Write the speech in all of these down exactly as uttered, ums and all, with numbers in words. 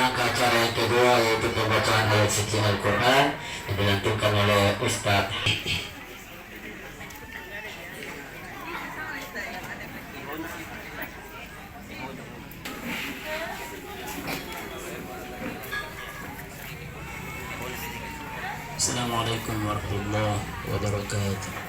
Maka acara yang kedua yaitu pembacaan ayat suci Al-Quran yang dilantunkan oleh Ustaz. Assalamualaikum warahmatullahi wabarakatuh.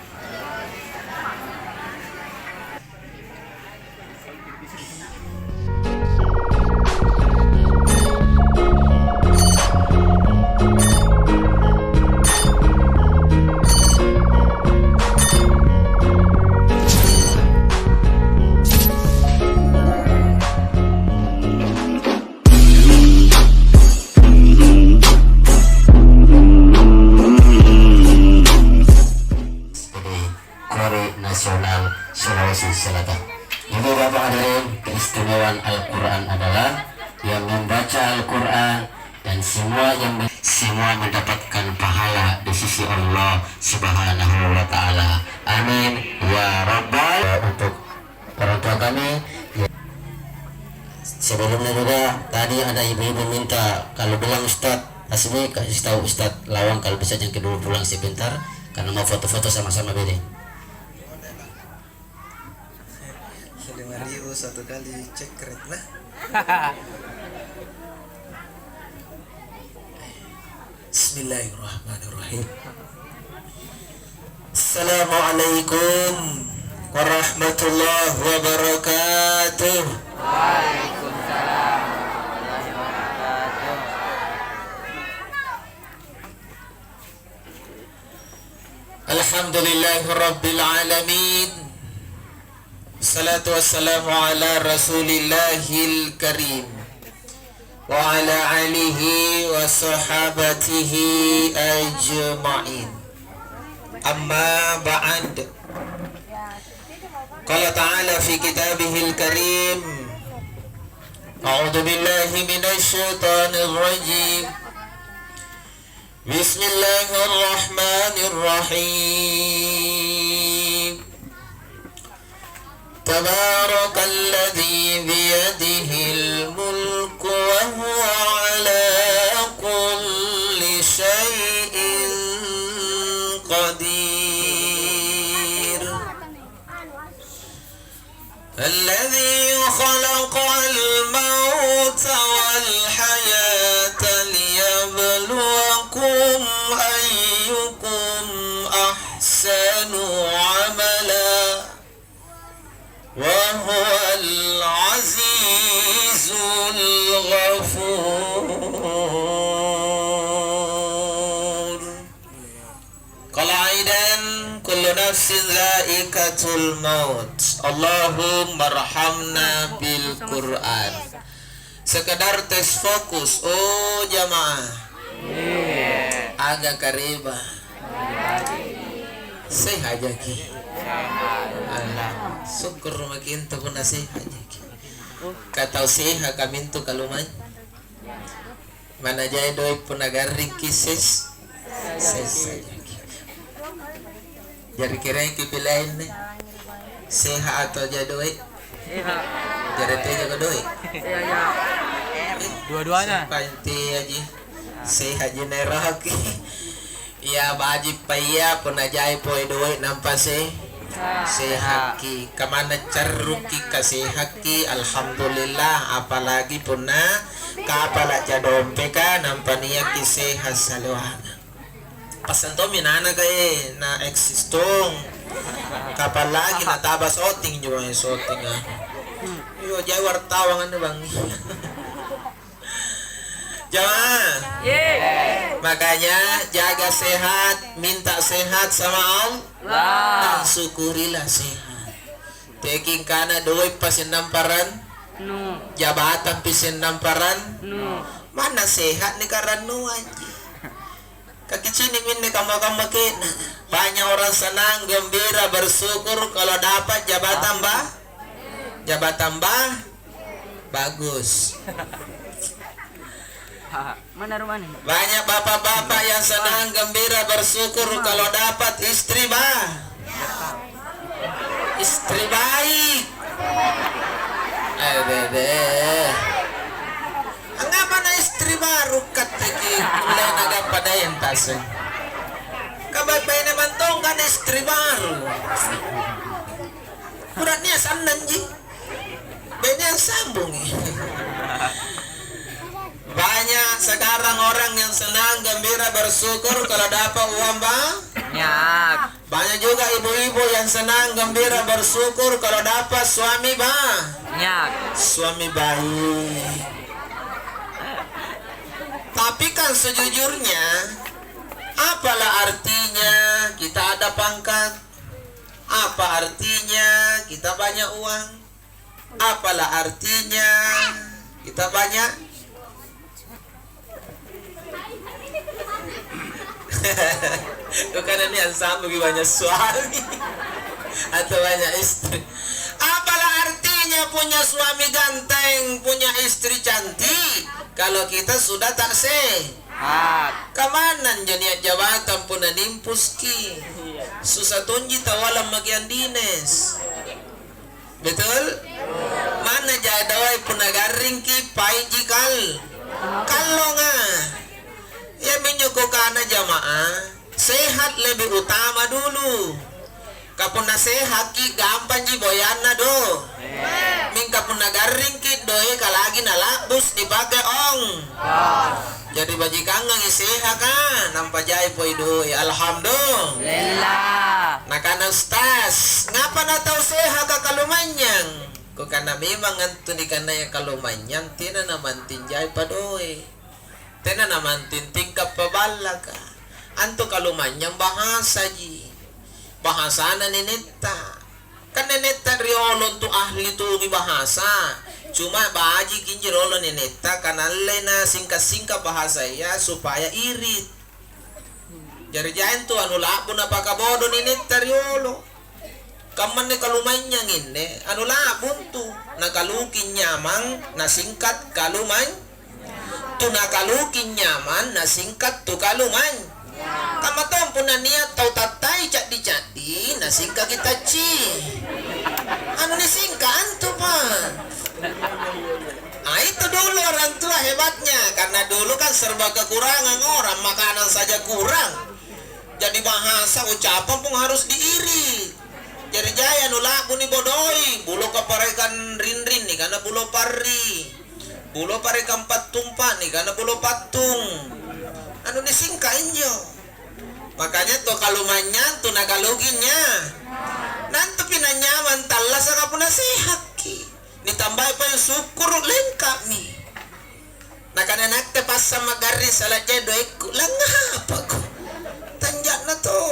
Kori Nasional Sulawesi Selatan. Jadi, Bapak hadirin, keistimewaan Al-Quran adalah yang membaca Al-Quran dan semua yang men-, semua mendapatkan pahala di sisi Allah Subhanahu wa Ta'ala. Amin ya Rabbal. Untuk orang tua kami, ya. Sebelumnya juga, tadi ada ibu-ibu minta, kalau bilang Ustadz Hasbi, kasih tahu Ustadz Lawang kalau bisa jangkau dulu pulang sebentar, karena mau foto-foto sama-sama bede. Lima ribu satu kali cekrek, nah. Bismillahirrahmanirrahim. Assalamualaikum warahmatullahi wabarakatuh. Alhamdulillahirabbil alamin. Salatu wassalamu ala Rasulillahil Karim wa ala alihi wa sahabatihi ajma'in. Amma ba'd. Qala ta'ala fi kitabihil karim, a'udzu billahi minasy syaithanir rajim. Bismillahirrahmanirrahim. Tabarakalladzi biyadihil mulku wa huwa ala kulli syai'in qadir. الذي خلق الموت والحياة ليبلوكم أيكم أحسن عملا وهو العزيز الغفور. Qala aidan, kullu nafsin dzaiqatul maut. Allahummarhamna bil Qur'an. Sekedar tes fokus, oh jamaah. Aga kareba. Sehat jaki. Allah, syukur maki antu punna sehat jaki. Ka tau sehat kamintu kalumanya. Mana jai doe' punna garringki ses-, sessa jaki. Jari kiraiki pilainne, seha atau jai doe'? Jari tejako doe'? Dua-duanya. Sumpaeng teaji. Sehaji naeroki. Iya, baji'pa iya, punna jai pole doe' nampa se-, sehakki. Kamanna carrukki kasehakki, alhamdulillah, apalagi punna kapala'ja dompeka nampa niakki seha' saliwa'na. Passang tommi nanaka, eh, na eksis tong. Kapalagi nataba soting jumai soting, ah. Iyo, jai wartawan anne bangngi. Jamaah. Makanya jaga sehat, minta sehat sama Allah, dan syukurilah sehat. Teking kana doe' pasennang paran, jabatan pisennang paran, manna sehat nikarannuang ji. Kakicini' minne kamma-kamma ke'na. Banyak orang senang, gembira, bersyukur kalau dapat jabatan ba-, jabatan ba-, bagus. Mana rumahnya? Banyak bapak-bapak yang senang, gembira, bersyukur kalau dapat istri ba-, istri baik. Eh, bebe. Angapa na baru katteki kulle nagappa daeng taseng. Ka baine mantong kan istri baru. Kurang nia sannanji. Baine sambungi. Banyak sekarang orang yang senang, gembira, bersyukur kalau dapat uang banyak. Banyak juga ibu-ibu yang senang, gembira, bersyukur kalau dapat suami ba-, Banyak. Suami baik. Tapi kan sejujurnya, apalah artinya kita ada pangkat? Apa artinya kita banyak uang? Apalah artinya kita banyak? Bukan ini yang sambungi banyak suami atau banyak istri. Apalah artinya punya suami ganteng, punya istri cantik, kalau kita sudah tak sehat? Kamanang jania jabatan punna nimpuski? Susah tonji tawalang maki andines. Betul? Manna ja doe punna garringki, paiji kal-, kallonga. Iaminjo kukana jamaah, sehat lebih utama dulu. Ka punna sehatki, gampangji boyanna do. Mingka punna garringki, doeka lagi nalabbus nipake ong. Jadi bajikangangi sehaka, nampa jai poi doe. Alhamdulillah. Nakana Ustaz, "Ngapa na tau sehaka kalumanynyang?" Kukana, "Memang antu nikanaya kalumanynyang tena namanting jai padoe. Tena namanting tingka paballaka. Antu kalumanynyang bahasaji. Bahasana nenetta." Kan nenetta riolo antu ahli tongi bahasa. Cuma bajiki injo riolo nenetta, ka naalle nasingka-singka bahasaya supaya irit. Jari jai antu anu la'bu napakabodo nenetta riolo. Kammanne kalumanynyang inne, anu la'bu antu. Nakaluki nyamang, nasingkat kalumany-, Tu nakaluki nyamang, nasingkat tu kalumanynyang. Kamma tong punna nia' tau tattai caddi-caddi, nasingkaki tacci. Anu nisingka antu pa. Ah, itu dulu orang tua hebatnya, karena dulu kan serba kekurangan orang, makanan saja kurang. Jadi bahasa ucapan pun harus diirit. Jari jai anu la'bu nibodoi, buloka parekang rinring nikana bulo parri, bulo parekang pattumpa nikana bulo pattung. Anu nisingka injo. Makanya to kalumanynyang tu nakaluki nya. Nantupi nanyamang tallasaka punna sehakki. Nitambai paeng sukkuru' lengka'mi. Nakana nakke passang ma'garring sala jai doekku, langngapako? Tanja'na to.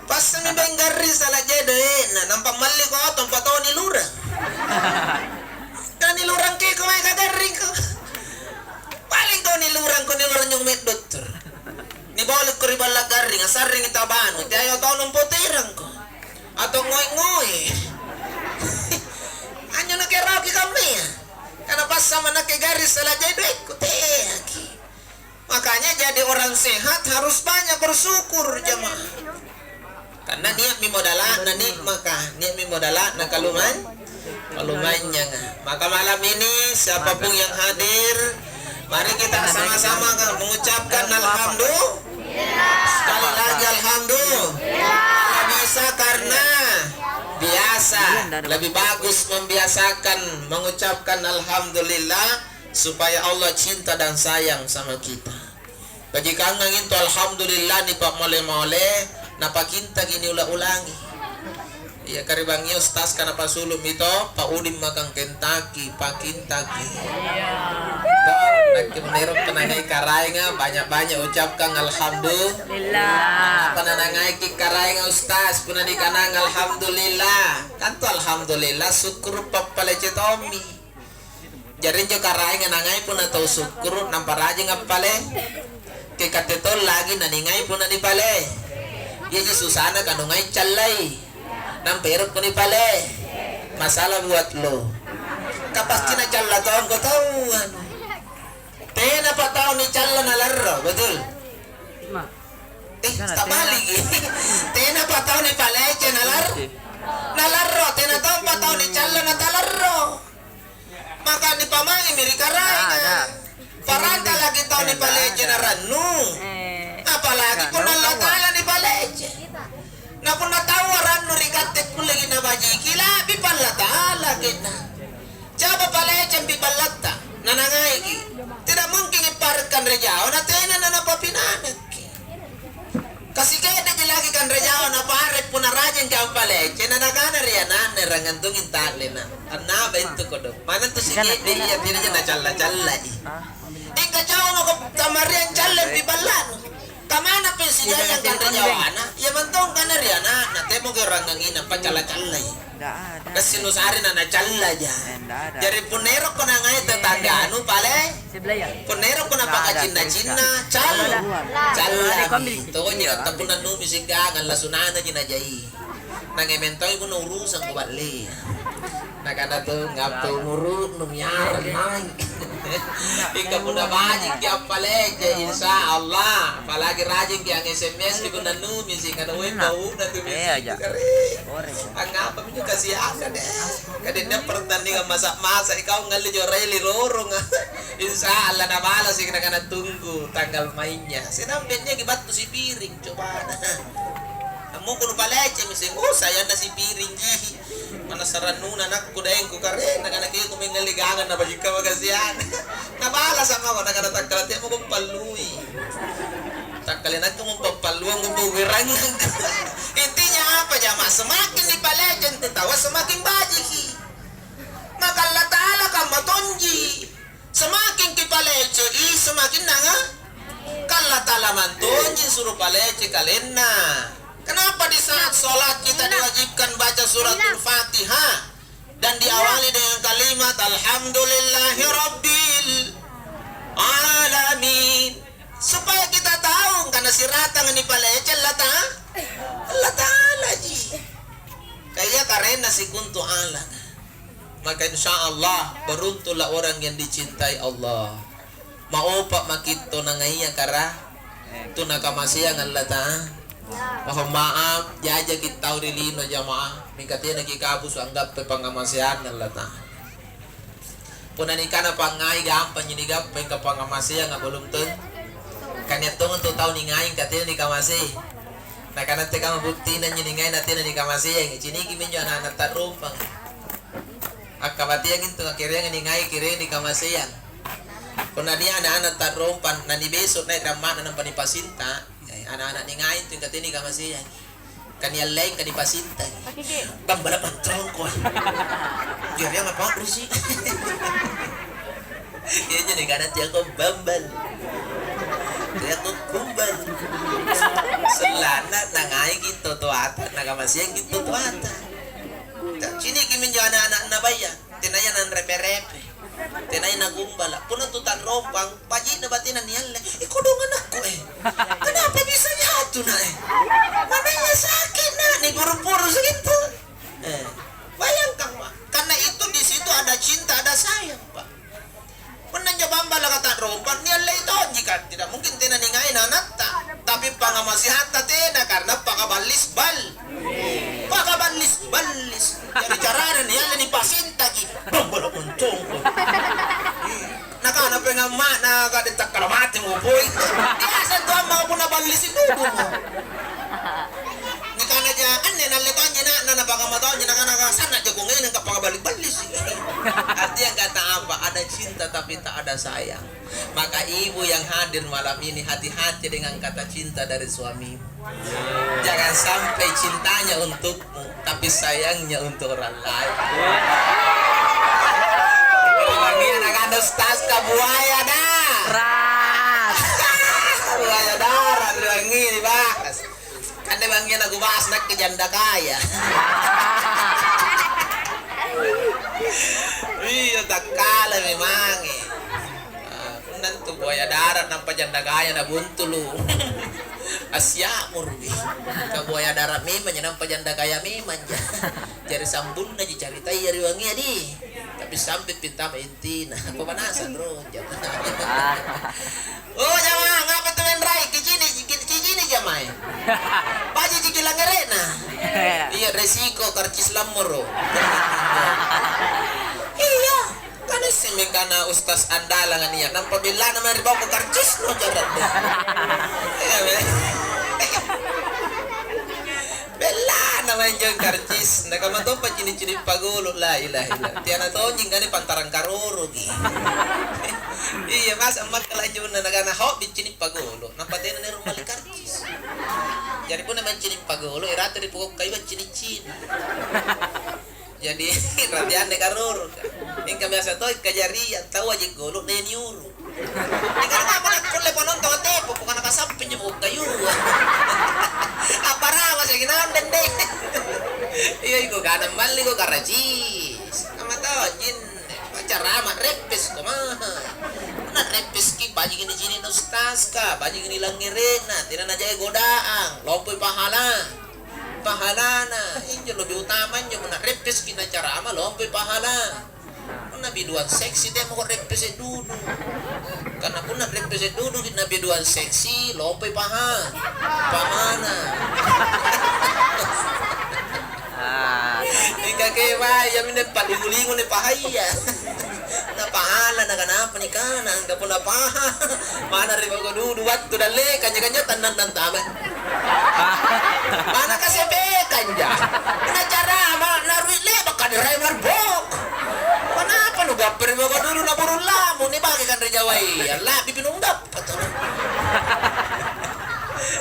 Passammi paeng garring sala jai doe'na, nampa malliko oto ampa tau nilurang. Nanilurang keko mae kagarringko. Paling tau nilurangko, nilurang nyong meddo' tur. Nibolekko ri balla' garring, asarringi tabanu, teayo tau nampoterangko. Atau ngoe-ngoe. Anjo nakeroki kammaya. Kana passama nakke garring sala jai doekku, teaki. Makanya jadi orang sehat harus banyak bersyukur, jemaah. Karena nia'mi modala'na nikmaka, nia'mi modala'na kaluman-, kalumanynyanga. Maka malam ini, siapapun yang hadir, mari kita sama-sama mengucapkan alhamdulillah. Sekali lagi, alhamdulillah. Kalau bisa, karena biasa, lebih bagus membiasakan mengucapkan alhamdulillah, supaya Allah cinta dan sayang sama kita. Bajikangang intu alhamdulillah nipa'mole-mole, napakintaki niula-ulangi. Iya, karibangngi Ustaz, kana pasulu'mi to, pauding makang kentaki, pakintaki. To, nakke menero' kanangai karaenga, banyak-banyak ucapkan alhamdulillah. Apa nanangaiki karaenga Ustaz, punna nikanang alhamdulillah? Kan to alhamdulillah, sukkuru' pappalece tommi. Jari injo karaenga nangai punna tau sukkuru', nampa rajing appale. Ke katte tong lagi naningai punna nipale. Iaji susana kanungai callai. Nampa erokko nipale. Masalah buat lo. Ka pasti nacalla tongko tau anu. Tenapa tau nicalla nalarro, betul? Eh, tabaligi. Tenapa tau nipalece nalar-, nalarro, tena tompa tau nicalla natalarro. Maka nipamaimi ri karaenga. Ada. Parantalaki tau nipalece na rannu. Apalagi punna Allata'ala nipalece. Na punna taua rannu ri katte kulleki nabajiki, la'bipa Allata'ala ke'nanga. Coba palecempi ballatta, nanangaiki. Tidak mungkin ipparek kanre jawa, na tena nanapapinanakki. Kasike'deji lagi kanre jawa napare' punna rajingki ampalece, na nakana ri ana'na, "Erangang tongi ta'lena. Annaba intu kodong." Manna tu sike'de iya tena nacalla-callai. Ingka jawa mako tamariang calleng pi balla'nu. Kamana peng sijayang kanre jawana? Iya mantong kana ri ana'na, temoki erangangi nampa calla-callai. Nassinusarina nacallaja. Jari punna erokko nangai tetangganu pale, punna erokko napakacinna-cinna, cal-, callami. Tonji natta punna numi sigangang lasunanaji najai. Nangemeng toi punna urusang kuballe. Nakana tu, "Ngappe umuru'nu miarang nai." Ingka punna bajikki appalece, insya Allah. Apalagi rajingki ang-S M S ki punna numisi, kana woi bau'na tu misi kare. Angngapa minjo kasianna deh. Kadenna pertandingan masa-masa, ikau ngalli jorai lirorong. Insya Allah nabalasi nakana tunggu tanggal mainnya. Sinampe niaki battu sipiring cobana. Ammuku nupalecemi seng, oh sayanna sipiring ji. Manassa rannuna anakku daengku kare, nakana keko mengngalli gangang nabajikka makasiana. Nabalasa mako nakana takkala teamako pallui. Takkale nakke mumpappalluang kuburangang. Intinya apa jama? Semakin nipaleceng tu taua semakin bajiki. Maka Allah Ta'ala kamma tonji. Semakin kipalece'i, semakin nanga-, ka Allata'ala mantonji suro palece kalenna. Kenapa di saat sholat kita diwajibkan baca suratul Fatihah dan diawali dengan kalimat Alhamdulillahirabbil alamin? Supaya kita tahu karena siratang nipalece Allah Ta-, Allah Ta'ala ji. Kaya karenna sikuntu alat. Maka insya Allah beruntulah orang yang dicintai Allah. Ma'opa maki' tau nangaia kara, tu nakamaseang Allata'ala. Mohon maaf, jajaki tau ri lino jamaah, mingka tenaki kabusu anggappai pangngamaseanna Allata'ala. Punna nikana pangngai gampangji nigappai, mingka pangngamaseanga belum tentu. Kania' tongeng tu tau ningai mingka tena nikamasei. Nakana teka mabuttina anjo ningai na tena nikamaseangi, ciniki minjo ana'-ana' ta'rompang. Akkabateang intu akkereanga ningai kereng nikamaseang. Punna nia' ana'-ana' ta'rompang na nibeso' nai' ri amma'na nampa nipasinta, eh, ana'-ana' ningai intu engka tena nikamaseangi. Ka niallei ka nipasinta. Bambala' mantrongko. Jariang apa rusi? Iya jadi kada tiako bambal. Tiako kumbal. Selana nangai gitu tuata, nakamaseang gitu tuata. Ciniki minjo ana'-ana'na baya, tenaya nanrepe-repe, tenaya nagumbala'. Punna tu ta'rompang, baji'na batena nialle. "Eh, kodong anakku, eh. Kenapa bisa jatuh, Nak, eh? Mananya sakit, Nak, nih, puru-puru segitu." Eh, bayangkan, Pak. Karena itu di situ ada cinta, ada sayang, Pak. Punna anjo bambala' kata rompang, niallei tonji kan, tidak mungkin tena ningai nanatta, tapi pangamasihatta tena, karena pakaballis bal-, pakaballis-ballis. Jari carana nialle nipasintaki, bambala' moncongko. Nakana pengamma'na, "Kade takkala mate mopoi." Biasa tu amma punna ballisi dudumo. Nikanaja, "Anne nalle tonji na, na, napakamma tonji," nakana, "Sanna' jako ngeneng ka pakaballi-ballisi." Artinya kata apa? Ada cinta tapi tak ada sayang. Maka ibu yang hadir malam ini, hati-hati dengan kata cinta dari suamimu. Jangan sampai cintanya untukmu, tapi sayangnya untuk orang lain. Wangi anak-anak ustaz ka buaya dah. Ras. Buaya darat wangi dibahas. Kan deh wangi anak bahas nak ke janda kaya. Iya, takkala memangi. Ah, punna antu buaya darat nampa janda kaya nabuntulu. Assia'muru'i. Ka buaya darat memangja nampa janda kaya memangja. Jari sambunnaji caritaya ri wangia di. Tapi sampe pintama intina. Pemanasan ro. Oh, jamaah, ngapa tu menrai? Kicini, ki-, kicini jamaah. Baji ciki langere'na. Iya, resiko karcis lammoro. Iya. Karena Semekana ustaz andalanga nia', nampa bellana mae ri boko karcisno jara'de. Iya, be. Bellana mae jeng karcis, nakama tompa cini-cini pagolo, la ilaha illa. Tiana tonji kani pantarang karoroki. Iya, masa makkala jonna nakana hobi cini pagolo, nampa tena nero mali karcis. Jari punna mae cini pagolo, irate ri poko kayua cini-cini. Jadi, rate anne karoroka. Mingka biasa toi kajariang, taua je golo, de niuru. Mingka apa nakkulle panontong tepo, pokokna kasampinjo poko kayua. Apa rawa sagi naung dende. Iya, iko kadang malli ko karacis. Sama tau, jin. Pacarama, reppes ko mah. Punna reppeski, bajiki nicini' na ustazka, bajiki nilangngere'na, tena najae godaang, lompoi pahala. Pahalana, injo lebih utama injo, punna reppeski na carama, lompoi pahala. Punna biduang seksi, temo ko reppese dudu. Karena punna reppese duduki na biduang seksi, lompoi paha-, pamana. Ah. Mingka kemae, iaminne palingu-lingu ni pahaya. Na pahala, na kanapa nikana, angka punna paha. Mana ri boko dudu wattu dalle, kanja-kanja tannang tama. Mana kasepekanja? Na carama, na rui leba kanre marbok. Kenapa nu gappere boko dudu na burung lamu, ni bage kanre jawai, labi pinung gappa tu.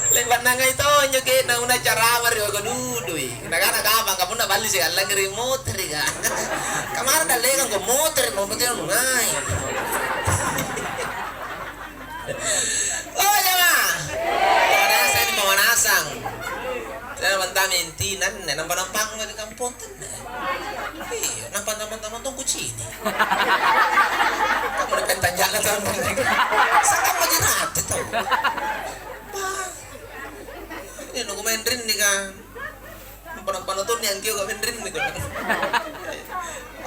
Le'ba' nangai tonjo ke'nanga una carama ri boko dudui. Nakana kapang ka punna balli siallangngere' motoreka. Kamana dallekangko motoremo, motoremo ngai. Oh, jama. Pamanasang ni pamanasang. Saya mantami intinanne, nampa-nampang ri kampong tenne. Iya, nampa-nampang tong kucini. Kamu udah pentanjala tong. Sangka majirate tau. Wah. Ini nunggu main rinni kan. Nampa-nampa tong niangkio ka main rinni kan.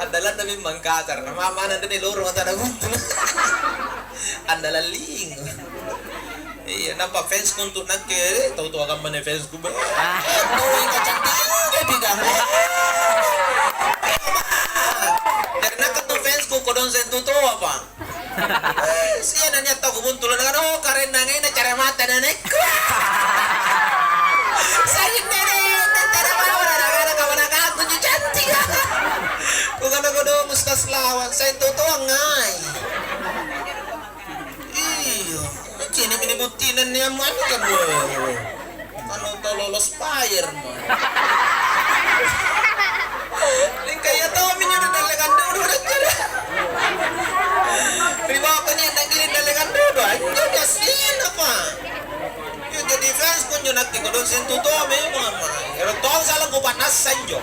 Andalanna memang kasar. Nama mana rinni loro mata na buntu. Andalan lingu. Iya, nampa fansku untuk nakke, eh, tau toa kammana fansku, beh. Ah. Eh, tau yang kacang tinggi, bigang. Jadi nakke tu fansku, kodong sentuh toa, Pak. Eh, sia nania tau kubuntu lo dengan, oh, karenna ngena cara mata nenekku. Saya nene, tentara mawar, anak-anak, kawan aku, cantik. Bukan aku dong, Ustaz Lawan, saya tuh toa ngai. Iya, cini mini buttinan nia' manne kan, weh. Anu tau lolos fire mo. Mingka iya tommi njo dallekang dudu, Raja. Ri bawako njo nanggiling dallekang dudu, anjo gassina, Pak. Iya, jadi fans kunjo nakke kodong sentuh to memang, Pak. Ero tong salang kupa'nassa injo.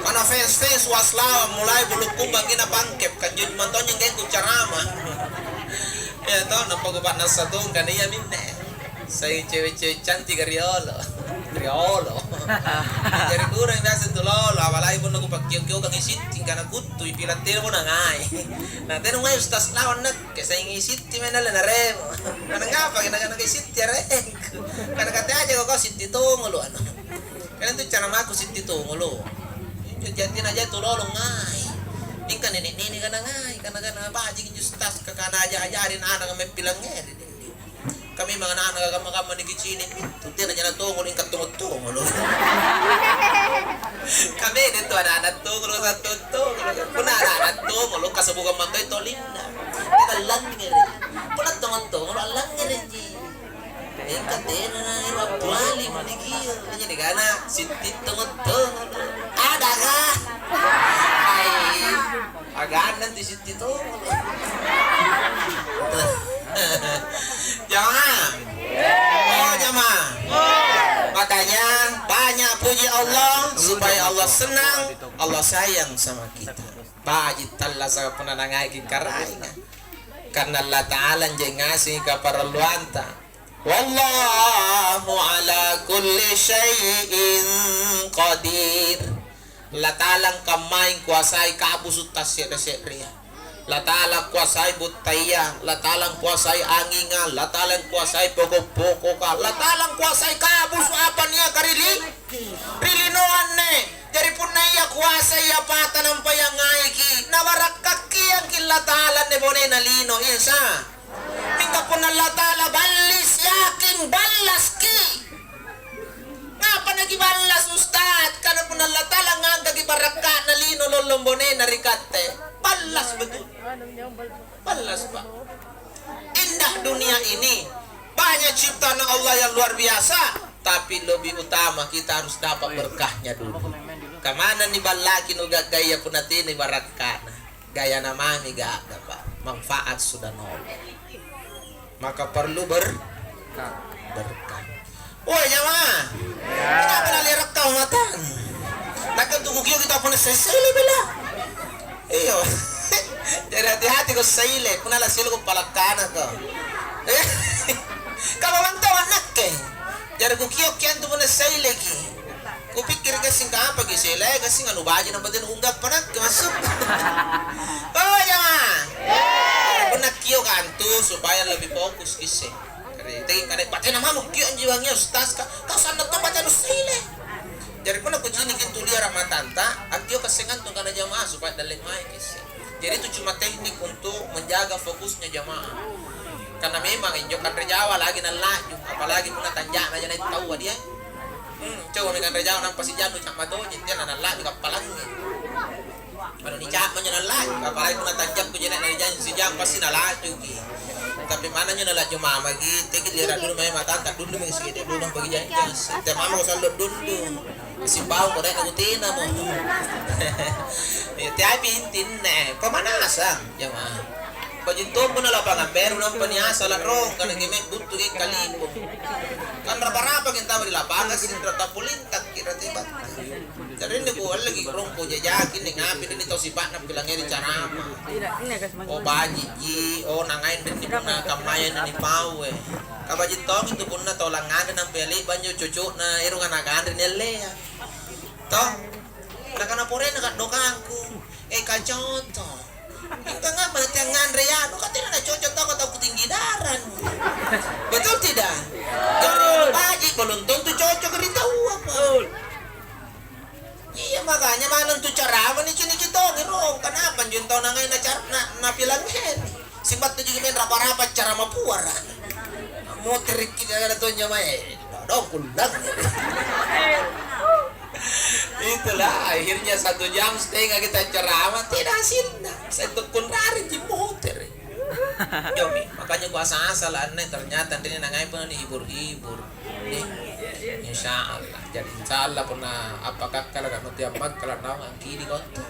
Karena fans-fans was lawan mulai bulu kumbang kina pangkep, kanjo mantonjo kaeng kucarama. Iya to, nampa kupa'nassa tong, karena iya minne. Sai cewe-cewe cantika riolo. Riolo. Jari kurang biasa tu lolo, apalagi punna kupakkio-kiokangi sitting, kana kuttui, pilang telepon nangai. Na tena ngai Ustaz Lawan nakke, saingi sitting mae nalle naremo. Kana ngapa kena kana kai sitting arengku? Kana kate aja kau sitting tongolo anu. Kana tu cara maku sitting tongolo. Injo jatina aja tu lolo ngai. Mingka nene-nene kana ngai, kana-kana baji injo Ustaz, kakana aja-ajari na anak mae pilangngeri. Kami mangana'na kamma-kamma nikicini', tu tena nyana tongolo, ingka tongo-tongolo. Kami itu ada anak tongolo, satu tongolo. Punna ada anak tongolo, kasebukang mantoi tolinna. Kita langngere. Punna tongo-tongolo, langngere ji. Ingka tena na ero appuali mani kia. Jadi kana sitti tongo-tongolo. Ada kah? Hai. Aganna tu sitti to. Jamaah. Oh, jamaah. Makanya banyak puji Allah supaya Allah senang, Allah sayang sama kita. Baji tallasaka punna nangaiki karaenga. Karena Allah Ta'ala nje ngasih kaparalluanta. Wallahu ala kulli syai'in qadir. Latalang kammaing kuasai kabusu' tasse're-se'rea. Latalang kuasai buttaya, latalang kuasai anginga, latalang kuasai poko'-pokoka, latalang kuasai kabusu' apa niaka ri li-, ri linoanne. Jari punna ia kuasa ia pata nampa ia ngaiki, nabarakkakiangki Allata'ala anne bonena lino, insya. Mingka punna Allata'ala ballis, yakin ballaski. Ngapa nakiballas, Ustaz? Karena punna Allata'ala ngangkaki barakka'na lino lollong bonena ri katte, ballas betul. Ballas, Pak. Indah dunia ini, banyak ciptaan Allah yang luar biasa, tapi lebih utama kita harus dapat berkahnya dulu. Kamana niballaki nu gaggaya punna tena barakka'na? Gayana mami ga'ga, Pak. Manfaat sudah nol. Maka perlu ber-, berkah. Woi, jamaah. Kenapa nalero tau matang? Nakke tu kukio kita pun selesai bela. Iyo. Jadi hati-hati ko saile, punna la silo ko palakkana ko. Kama mantau annakke. Jari kukio kiantu pun saile ki. Kupikkiri gassing kapaki sele, gassing anu baji nampa tena unggappa nakke maksudku. Oh, jamaah. Punna kio kantu supaya lebih fokus kisse. Jari, tegi kade batena mamo kio anji bangia ustaz ka, kau sanna to batenu sile. Jari punna kucini kintu liara matanta, akkio kassengantu kana jamaah supaya dalle mai kisse. Jadi itu cuma teknik untuk menjaga fokusnya jamaah. Karena memang injo kanre jawa lagi nallaju, apalagi punna tanja'na jana taua dia. Hmm, coba mi kanre jawa nampa sijannu ca'ma tojeng, tena nallaju kappalangi. Pada nica'ma njo nallaju, apalagi punna tanjakku jana na nijanji sijang pasti nalajuki. Tapi mana njo nalaju mamaki, tegi lera dulu mae matanta dundu mi sigede dulu nampa kijanji. Setiap mama ko sallo dundu. Simbau ko dek nakutinamo. Ya, tapi intinna, eh, pamanasang, jamaah. Bajintommo na lapangang beru nampa niasa larong, kana keme buttu ke kalipo. Kan rapa-rapa kita ri lapangan, sinra tapulintak kira tiba. Jadi ini ku alleki rongko jajaki, ini ngapi, ini tau sipakna pilangeri carama. Oh, bajiki, oh, nangain ini punna kammaya ini pau, eh. Kabaji tongi tu punna tau langngana nampa le'ba njo cocokna, ero kana kanre ni allea. Toh? Nakana porena kaddokangku, "Eh, kacoto. Mingka ngapa nateangnganre anu? Ka tena nacocok tau, tau kutinggi darang." Betul tidak? Jari anu baji belum tentu cocok ri taua, Pak. Iya, makanya manang tu carama niciniki tongi rong. Kenapa anjo tau nangai nacar-, na-, napilangngeri? Sibattu ji maeng rapa-rapa carama puara. Moterikki jaga tonja mae. Dodong kullangngeri. Itulah akhirnya satu jam setengah kita ceramah, tidak hasilnya. Saya tukun rari ji moter. Jomi, makanya ku asal-asal anne ternyata anrinni nangai pun dihibur-hibur. Nih, insya Allah. Jadi insya Allah punna appakakkala ka nutia makkala naung angkidi kontu.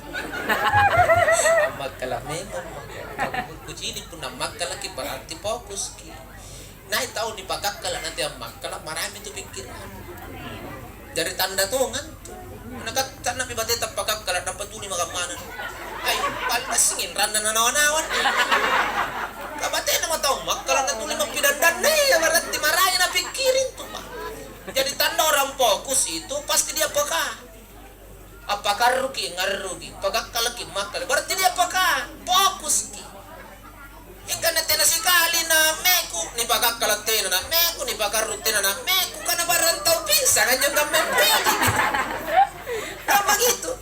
Ammakkala memang mako. Kucini punna makkalaki berarti fokuski. Nai tau nipakakkala natea makkala, marami tu pikkirang. Jari tanda tongang tu. Nakatta napi bateta pakakkala, nampa tuli makammana. Ai, pantassingi ranna nanawa-nawa. Kabatena mo tau makkala natuli mappidandanna, iya berarti maraeng napikkiri tu, Pak. Jadi tanda orang fokus itu pasti dia peka. Appakarruki, ngarruki, pakakkalaki, makkala. Berarti dia peka, fokuski. Ingkana tena sikali na meku, nipakakkala tena na meku, nipakarru tena na meku, karena barang tau pingsan anjo kammeng pigi. Kan begitu.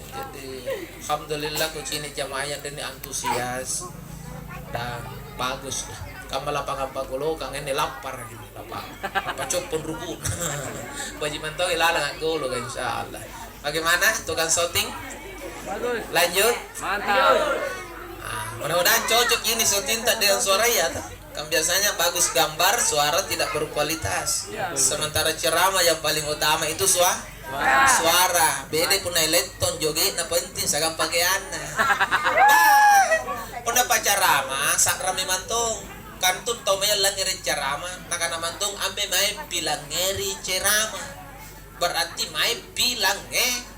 Jadi, alhamdulillah kucini jamaah yang ini antusias dan bagus. Kamma lapangan pagolokang ini lapar gitu. Apa, apa coppong ruku. Baji mantong lalang anggolo, insya Allah. Bagaimana tukang syuting? Bagus. Lanjut. Mantap. Ah, mudah-mudahan cocok ini syuting tak dengan suaranya, toh. Kan biasanya bagus gambar, suara tidak berkualitas. Iya. Sementara ceramah yang paling utama itu sua-, suara. Suara. Beda punna elektron, jogetna penting, sagam pakaianna. Bah, punna pacarama, sa'rami mantong. Kantun tau mae langngere ceramah, nakana mantong ambe mae pilangngeri ceramah. Berarti mae pilangnge-,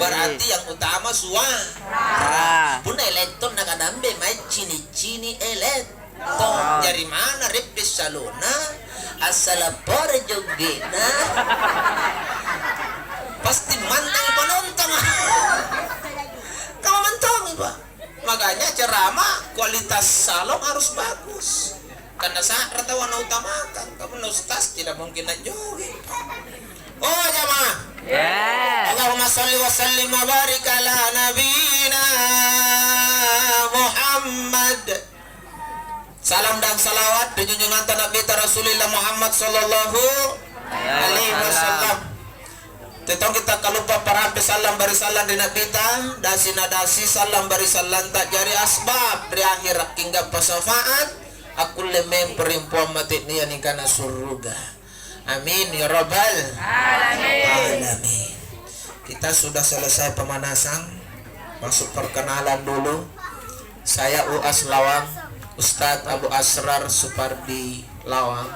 berarti yang utama suara. Punna elektron nakana ambe mae cini-cini elektron. Jari mana reppe salona, assala pore joggena. Pasti mantang penonton. Kamu mantongi, Pak. Makanya ceramah kualitas salon harus bagus. Karena sa'ra tau nautamakan, kamu na ustaz tidak mungkin najoget. Oh, jamaah. Allahumma salli wa sallim wa barik ala nabiyyina Muhammad. Salam dan salawat ri junjunganta Nabita Rasulillah Muhammad sallallahu alaihi wasallam. Tettong kita kaluppa parampe sallang barisallang ri Nabita, dasi na dasi sallang barisallanta jari asbab ri akhira' kinggappa syafaat, akkulle mempo ri Puang mate nia nikana suruga. Amin ya rabbal alamin. Kita sudah selesai pemanasan, masuk perkenalan dulu. Saya Uas Lawang, Ustadz Abu Asrar Supardi Lawang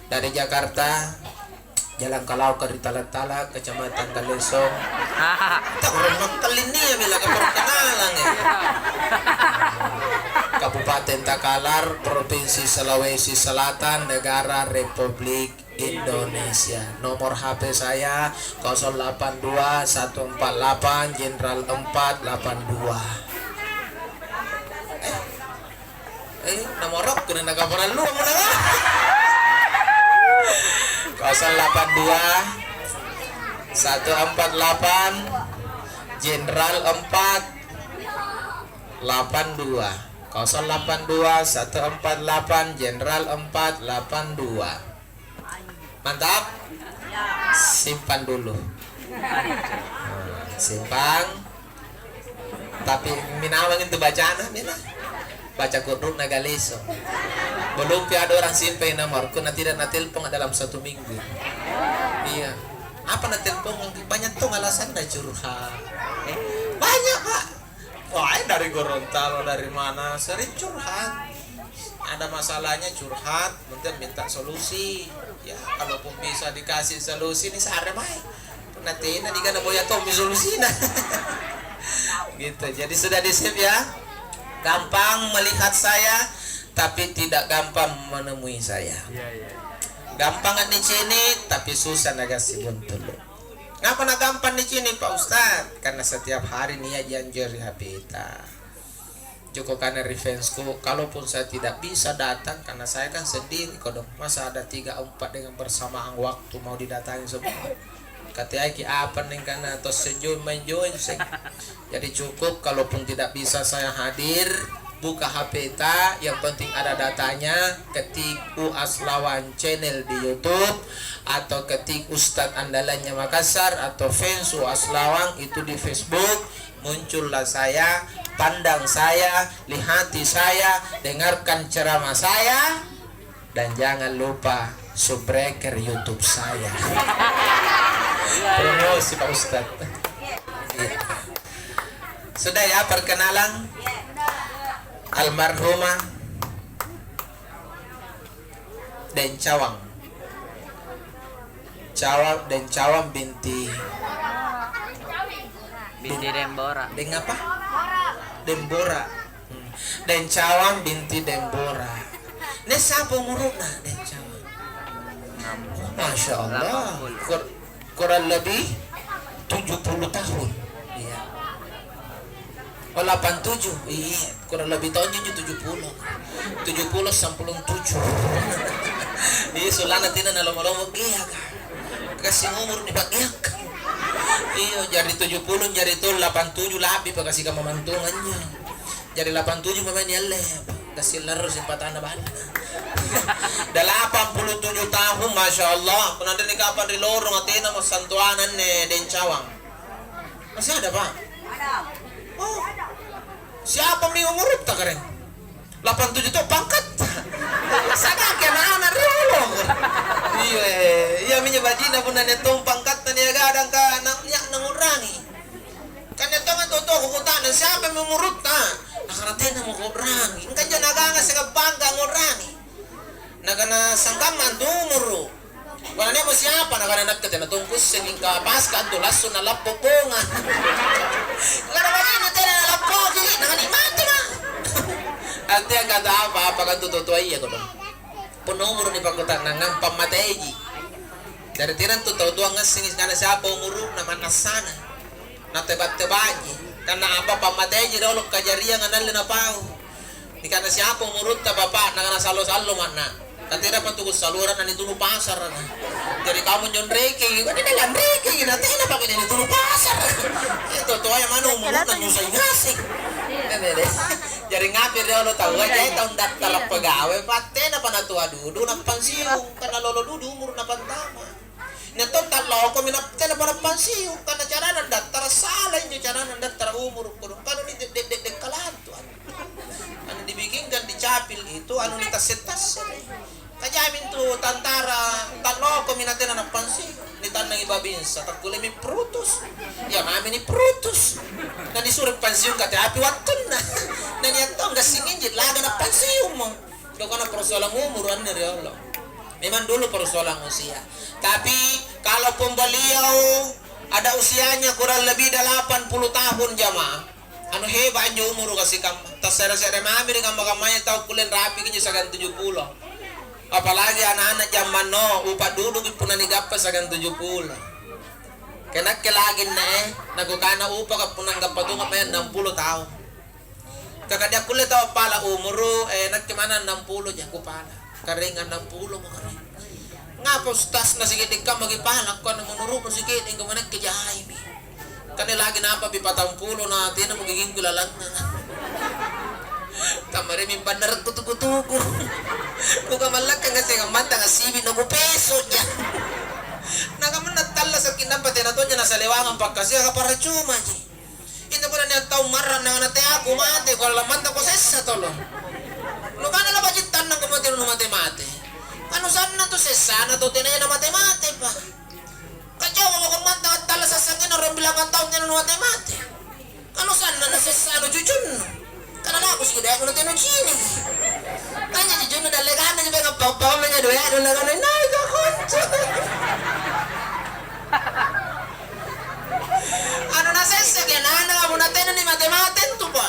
dari Jakarta, Jalan Kalauka ri Tala-Tala, Kecamatan Galesong. Tak orang makkalinia mila kaperkenalan ya. Kabupaten Takalar, Provinsi Sulawesi Selatan, Negara Republik Indonesia. Nomor H P saya kosong delapan dua satu empat delapan Jenderal empat delapan dua. Eh, eh, nomorku nih, nakaparalluang mo naka. Kosong delapan dua satu empat delapan Jenderal empat delapan dua. Kosong delapan dua satu empat delapan Jenderal empat delapan dua. Mantap? Simpan dulu. Simpan. Tapi minawang itu bacana, mina. Baca kodokna Galeso. Belum pi ada orang simpan nomorku, na tidak na telepon dalam satu minggu. Iya. Apa na telepon? Banyak tuh alasanna curhat. Banyak, Pak. Wah, dari Gorontalo, dari mana, sering curhat. Ada masalahnya curhat, kemudian minta solusi. Ya, kalaupun bisa dikasih solusi, nih sare mae. Punna tena nikana boya tommi solusina. Gitu. Jadi sudah di-save ya. Gampang melihat saya, tapi tidak gampang menemui saya. Iya, iya. Gampang nicini, tapi susah nagassi buntulu. Ngapa nagampang nicini, Pak Ustadz? Karena setiap hari nia janji ri H P ta. Joko kana ri fansku, kalaupun saya tidak bisa datang, karena saya kan sendiri kodong, masa ada tiga empat dengan bersamaan waktu mau didatangi semua? Kateaki apa neng kana to seng join main join seng. Jadi cukup kalaupun tidak bisa saya hadir, buka H P ta, yang penting ada datanya, ketik Uas Lawang Channel di YouTube, atau ketik Ustadz Andalannya Makassar, atau fans Uas Lawang itu di Facebook, muncullah saya, pandang saya, lihati saya, dengarkan ceramah saya, dan jangan lupa subscribe YouTube saya. Promosi, Pak Ustadz. Sudah ya perkenalan? Almarhumah Deng Cawang. Cawang, Deng Cawang binti Binti Dembora. Deng apa? Dembora. Hmm. Deng Cawang binti Dembora. Nia sapa umuru'na Deng Cawang? Masya Allah. Kur-, kurang lebih tujuh puluh tahun. Iya. Oh, delapan tujuh. Iya, kurang lebih tahun tujuh puluh. Tujuh puluh sampulo tujuh. Iya, sollanna tena nalomo-lomo geaka. Kasi umur ni pa'geaka. Iya, jari tujuh puluh, jari tu delapan tujuh, lebih pa kasi kamamantunganya. Jari delapan tujuh memang nialle. Kasi larro simpatanna banna. Delapan puluh tujuh tahun, Masya Allah. Punna anre ni kapang ri lorong, atena mo santuana anne Deng Cawang. Masih ada, Pak? Oh. Siapa mi umurutta, Kareng? Delapan tujuh to pangkatta. Sadaki anak-anak riolo. Iya, iya minjo bajina punna nia tong pangkatta nia gadang ka na, nia nangurangi. Kan nia tonga to-, to kukutana, siapa mi umurutta? Nakana tena mo kuurangi. Engka injo naganga siagang pangka ngurangi. Nakana sangkamma antu umuru. Punna nia'mo siapa, nakana nakke tena tong kuusseng, mingka paska antu lassu' nalappo' bonga. Nakana bajinna tena nalappoki, nakana mati ma'. Artiang kata apa-apa kan tu totoayya kodong. Punna umuru nipakkuta'nangang pammateji. Jari tena antu tau toa ngassengi nakana siapa umuru'na mannassana. Nateba-tebaji. Karena apa, pammateji riolo kajarianga nalle napau. Nikana siapa umurutta bapa'na, nakana sallo-sallo ma'na. Ka tenapa tu kusalora nanitunu pasara. Jari kamu njonreki, kan ini lanreki, na tenapa kini nitunu pasara. Itu toaya manu umuruna nyusai ngaseng. Jari ngapi riolo tau aja taung dattara pegawai, pa tenapa natua dudu, na pansiung, karena lolo dudu umur na pantama. Nia' tau tallokomi na tenapa nappansiung, karena carana dattara sala injo carana dattara umuru kodong, anu ni de-, de-, de-, dekkalantu anu. Anu dibikinkan dicapil itu anu ni tasse-tassere. Kajami intu tantara tallokomi na tena nappansiung, nitannangi babinsa, takkulemi prutus. Iya mami ni prutus. Na nisuro pansiung kate api wattunna. Na nia' tau gassing inji laga nappansiungmo. Bukan persoalan umur anne ri Allah. Memang dulu persoalan usia. Tapi kalaupun beliau ada usianya kurang lebih delapan puluh tahun jamaah, anu heba anjo umuru kasikamma. Tassere-sere mami ri kamma-kammaya tau kulle rapiki injo siagang tujuh puluh. Apalagi anak-anak jammang no, upa duduki punna nigappa siagang tujuh puluh. Kenakke lagi nne, nakukana upaka punna gappa tonga mae enam puluh tahun. Ka kadi akkulle tau appala umuru, eh, nakke manna annang pulo ja kupala. Karaeng annang pulo mo karaeng. Ngapa ustaz na sike'de' kamma kipala, angkua na menurutmu sike'de' angkua nakke jaimi. Kan lagi nampapi patang pulo na tenamo gigingku lalanna. Kammaremi banna rekku tuku-tuku. Kukamallakkanga siagang mantang assibi' na kupeso' ja. Na kamanna tallasaki nampa tena tonja nasalewangang pakkasiaka, paraccumaji. Itu punna nia' tau marrang na teako mate, kuallamanta ko sessa tolo. Nukana la baji' tannang ko mate nu mate-mate. Anu sanna tu sessana tau tenaya na mate-mate pa. Ka coba mako mantang attallasa' sangngina ruambilang taung tena nu mate-mate. Anu sanna na sessanu cucunnu. Kana lako siki doe'nu na tena nucini'. Tanya cucunnu dallekanna jipeka pau-paummi doe'nu nakana, "Inai ka konco." Anu nasessaki ana'na, punna tena ni mate-mate intu, Pa.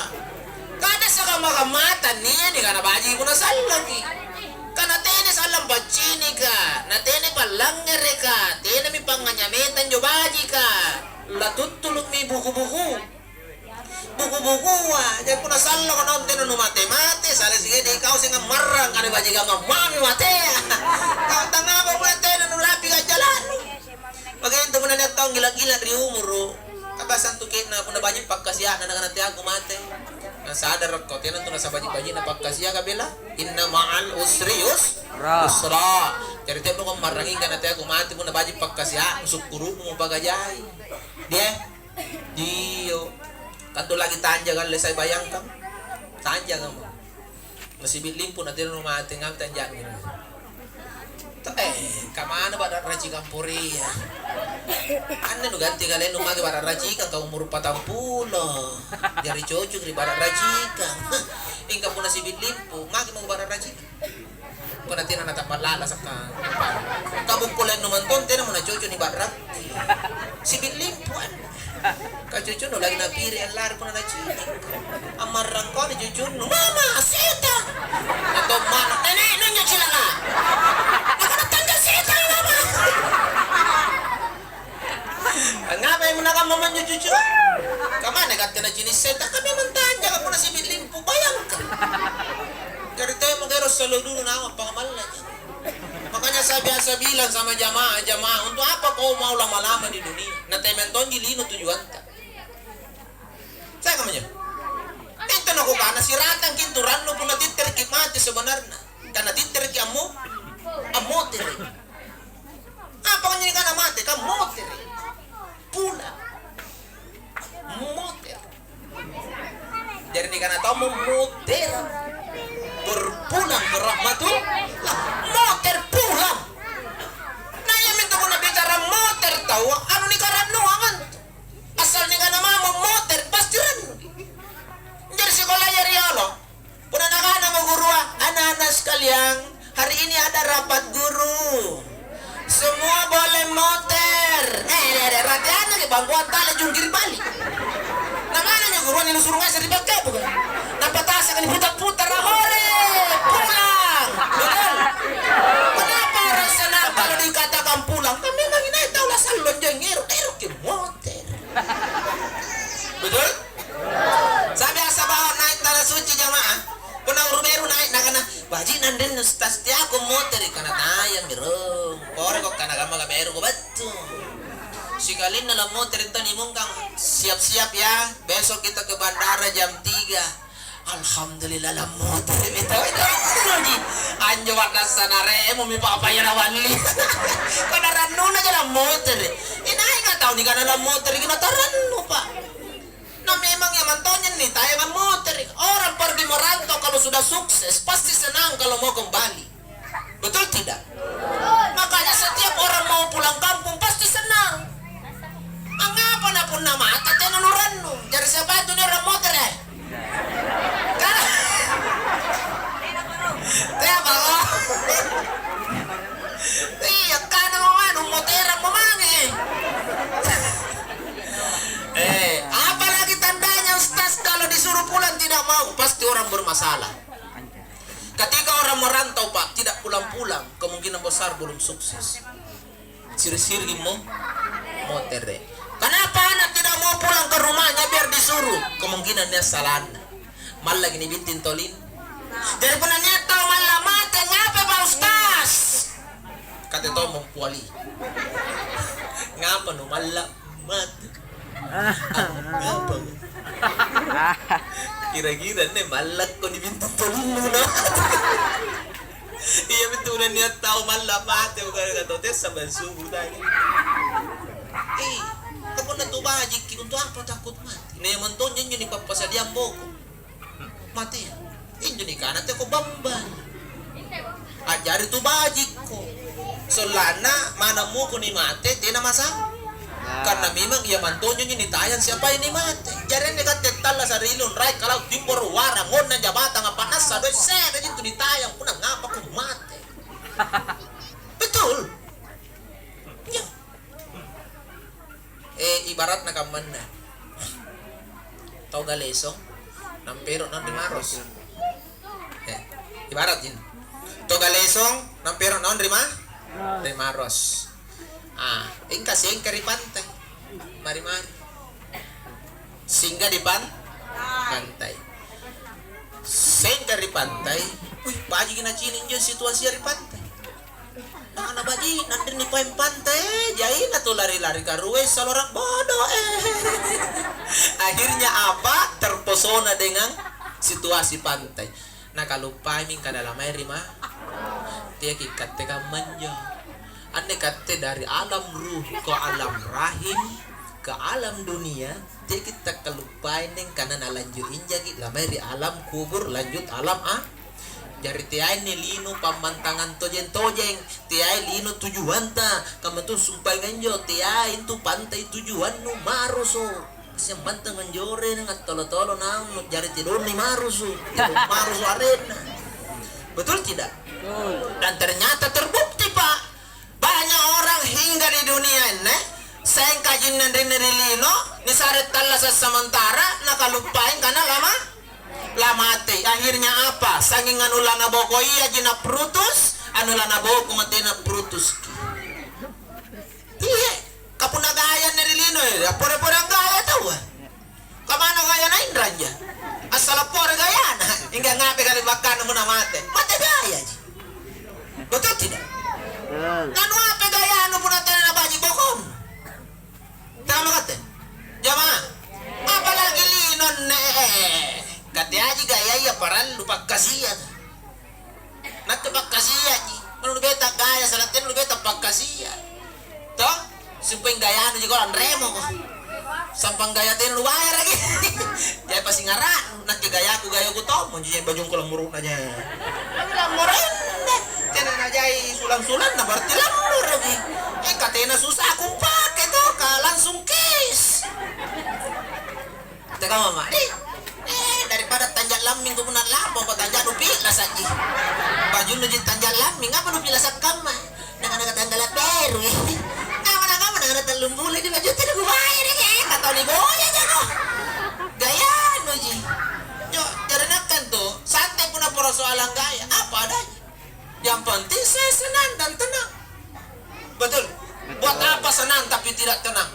Kada sakamma-kammata nia' nikana baji' punna sallaki. Kana tena sallang paccinika, na tena pallangngereka, tenami pangnganyameta anjo bajika. Latuttulu'mi buku-buku. Buku-bukua, jari punna sallako naung tena numate-mate, sala sikiddi kau seng ammarrang, kana bajikangang mami matea. Kau tangngapa punna tena nurapi kajjalanu. Maka intu punna nia' tau gila-gila ri umuru, kabasang tu ke'na punna baji' pakkasia'na nakana teako mate. Nasadarako tena tu nasabaji'-baji'na pakkasiaka bela. Inna ma'al usri yus-, Ra. Yusra. Jari teako marrangi kana teako mate punna baji' pakkasia'nu, sukkuru'nu mupakajai. Dia. Iyo. Tantu lagi tanjaka alle sai bayangkang. Tanjakamo. Nasibi' limpu na tena numate ngampe tanja'mi. Eh, kamana ba'ra racikang porea? Anne nuganti kalennu make ba'ra racikang ka umuru patang pulo. Jari cocok ri ba'ra racikang. Ingka punna sibi' limpu, make mako ba'ra racikang. Punna tena natappa' la'lasaka. Ka bukkulennu mantong tena mo nacoco ni ba'ra. Sibi' limpu anne. Ka cucunnu lagi napiri allari punna nacini'. Ammarrangko ni cucunnu, "Mama, setang!" Atau mana, "Nene'nu injo cilaka." Nakana, "Tanja setang, Mama." Ngapai muna kamma manjo cucu? Kamana katte nacini' setang? Ka memang tanja, ka punna sibi' limpu, bayangkan. Jari temo kero salo dulu nawa pangamalla. Makanya saya biasa bilang sama jamaah, "Jamaah, untuk apa kau mau lama-lama di dunia? Na temen tonji lino tujuanta." Saya kamanya. Itu nakukana siratangki intu rannu punna tittereki mate sebenarna. Karena tittereki ammo, ammotere. Apa kan jadi kana mate? Kan motere. Pula. Motere. Jari nikana tau mo moter. Berpulang ke rahmatullah. Moter pulang. Nah, iya mintu punna bicara moter tau, anu nikarannuang antu. Asal nikana mamo moter, pasti rannu. Jari sikolaya riolo. Punna nakanamo gurua, "Anak-anak sekalian, hari ini ada rapat guru. Semua boleh moter." Eh, eh, eh, rateanna ke bangkuang tale jungkir balik. Namana nyo gurua nilusuru ngaseng ri bakka bukan? Nampa tasaka niputar-putar, "Hore, pulang." Betul? Kenapa orang sana kalau dikatakan pulang? Kan memang ini tahu lah salon jeng ero, ero ke moter. Betul? Saya biasa bawa naik tanah suci jamaah. Punna uru beru naik nakana, "Baji' nandennu tas tiako Motere' kana tayang ro. Pore ko kana gamma-gamma ero ko battu. Sikalinna lammotere' tau nimungkang, "Siap-siap ya, besok kita ke bandara jam tiga." Alhamdulillah, lammotere' mi tau. Anjo wa'nassa naremo mi papa ya nawalli. Ko narannuna ja lammotere'. Inaika tau nikana lammotere' ki natarannu, Pak? Na memang iya mantonja ni tayang ammotere'. Orang pergi merantau kalau sudah sukses pasti senang kalau mau kembali. Betul tidak? Makanya setiap orang mau pulang kampung pasti senang. Angngapa na punna mate tena nurannu? Jari siapa itu nia' orang motere'? Kan? Tena balo. Iya, kana mau anu moterang mau mange. Eh, apalagi tandanya, Ustaz, kalau disuruh pulang tidak mau, pasti orang bermasalah. Ketika orang merantau, Pak, tidak pulang-pulang, kemungkinan besar belum sukses. Siri-siriki mo-, motere'. Kenapa anak tidak mau pulang ke rumahnya biar disuruh? Kemungkinan nia' salanna. Mallaki nibinting tolin. Jari punna nia' tau malla' mate, ngapai, Pak Ustaz? Kate tommo poli. Ngapa nu malla' mate? Ngapa? Kira-kira anne mallakko nibintu tolinnu na? Iya betul, nia' tau malla' mate, bukan kata tessa bang subuh tadi. Eh, kapunna tu bajikki, untuk apa takut mati? Memang tonja injo nipappasadiang boko. Matea. Injo nikana teko bambang. A'jari tu bajikko. Sollanna manna muko ni mate, tena masa-, karena memang iya mantonjo njo nitayang siapai ni mate. Jari anne katte tallasa' ri lino, raeng kalau timboro' warang, ngonna jabatang, apa nassa doe' se're jintu nitayang, punna ngapa ko mate. Betul. Iya. Eh, ibaratna kammanna. Tau galesong, nampero naung ri Maros. Eh, ibarat ji. Tau galesong, nampero naung ri ma-, ri Maros. Ah, engka sengka ri pantai. Mari-mari. Singgah di pan-, pantai. Sengka ri pantai. Wih, pajiki nacini' injo situasia ri pantai. Nakana baji', nanrinni paeng pantai, jaina tu lari-lari karuai salorang bodo, eh. Akhirnya apa? Terpesona dengan situasi pantai. Nakaluppaimi angkana lamaeri ma-, teaki katte kammanjo. Anne katte dari alam ruh ke alam rahim, ke alam dunia, teaki takkaluppai neng kana nalanjut injaki lamaeri alam kubur, lanjut alam a-, Jari teainne lino pammantangang tojeng-tojeng, teai lino tujuanta, kamma tu sumpaenga injo, teai intu pantai tujuannu marusu'. Siammantang anjoreng attolo-tolo naung jari tedonni marusu', tedong marusu' arenna. Betul tidak? Betul. Dan ternyata terbukti, Pak. Banyak orang hingga di dunia ini, sengkajinna rinni ri lino, nisare tallasa' samantara, nakaluppai kana lama, lamate. Akhirnya apa? Sanging anu lana boko iaji naprutus, anu lana boko tena prutuski. Iya, kapunna gaya anne ri lino, eh, appore-pore gaya taua. Kamana gaya na inranja? Assala pore gayana. Hingga ngape kali bakkanna punna mate? Mate gayaji. Betul tidak? Betul. Nanu apa gayanu punna tena nabaji bokong? Tama kate? Jamaah. Apalagi lino anne. Kate aji gayaya parallu pakkasiang. Nakke pakkasiaji, manu nubeta gaya, salang tena nubeta pakkasia. Toh? Sumpaeng gayanu ji kau anremo ko. Sampang gaya tena nubayaraki. Jai pasingara'nu, nakke gayaku, gayaku tommo ji, jai bajungku lammuru'na jai. Lammuru'na. Tena najai sulang-sulanna, berarti lammuru'ki. Eh, katena susah kumpake to, ka langsung kis. Teka mama, eh, eh, daripada tanja lamming ko punna lampa ko tanja nu pi'la saji. Bajunnu ji tanja lamming, apa nu pi'la sakkamma? Naka-naka tanggala beru, eh. Nama-nama, nama-nama tallung bulan di baju tadi ku bayar, eh, kata ni boya jako. Gayanu ji. Yo, jari nakkan tu, santai punna persoalan gaya, apa adanya. Yang penting saya senang dan tenang. Betul? Buat apa senang tapi tidak tenang?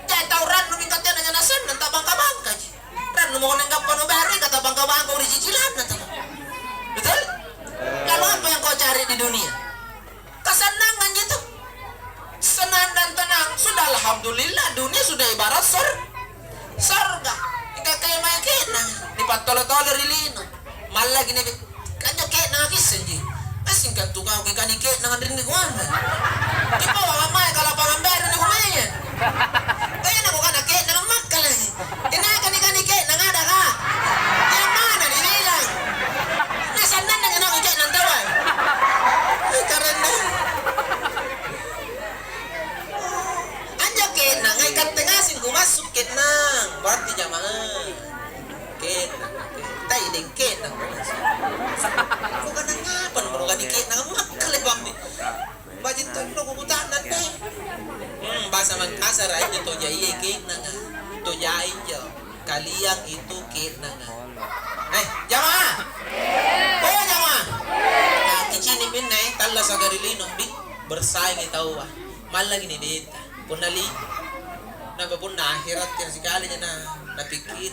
Jai tau rannu mingka tena nyana senang, tak bangka-bangka ji. Rannu mau neng gappa nu bere, kata bangka-bangka ri cicilanna tau. Betul? Lalu apa yang kau cari di dunia. Kasannangang anjo tu. Senang dan tenang. Sudah, alhamdulillah, dunia sudah ibarat sor-, sorga. Mingka kemae ke'nanga nipattolo-tolo ri lino. Mallaki ni kanjo ke'nanga kissengji. Massingka tu kau kikani ke'nanga rinni kuanna. Kipaua mae kalapangang beru ni kumaya. Tena kukana ke'nanga makkalai. Tenaka nikani ke'nanga adaka? Yang mana nibilang? Nasannanna nyanyaku ke'nang taua. Eh, keren deh. Anjo ke'nanga ikatte ngaseng kumassu ke'nang. Berarti jamaah. Ke'nang. Tai deng ke'nang kumassu. Kukana ngapa nomoro kani ke'nanga makkalai bammi. Baji' tonno kukuta'nang deh. Hmm, bahasa Mangkasara injo to jaie ke'nanga. To jai injo. Kaliang itu ke'nanga. Eh, jamaah. Oh, jamaah. Nah, kicini' minne, tallasaka ri lino, bi, bersaingi taua. Mallaki ni beta. Punna li, nampa punna akhirat, kira sikali na, napikkiri.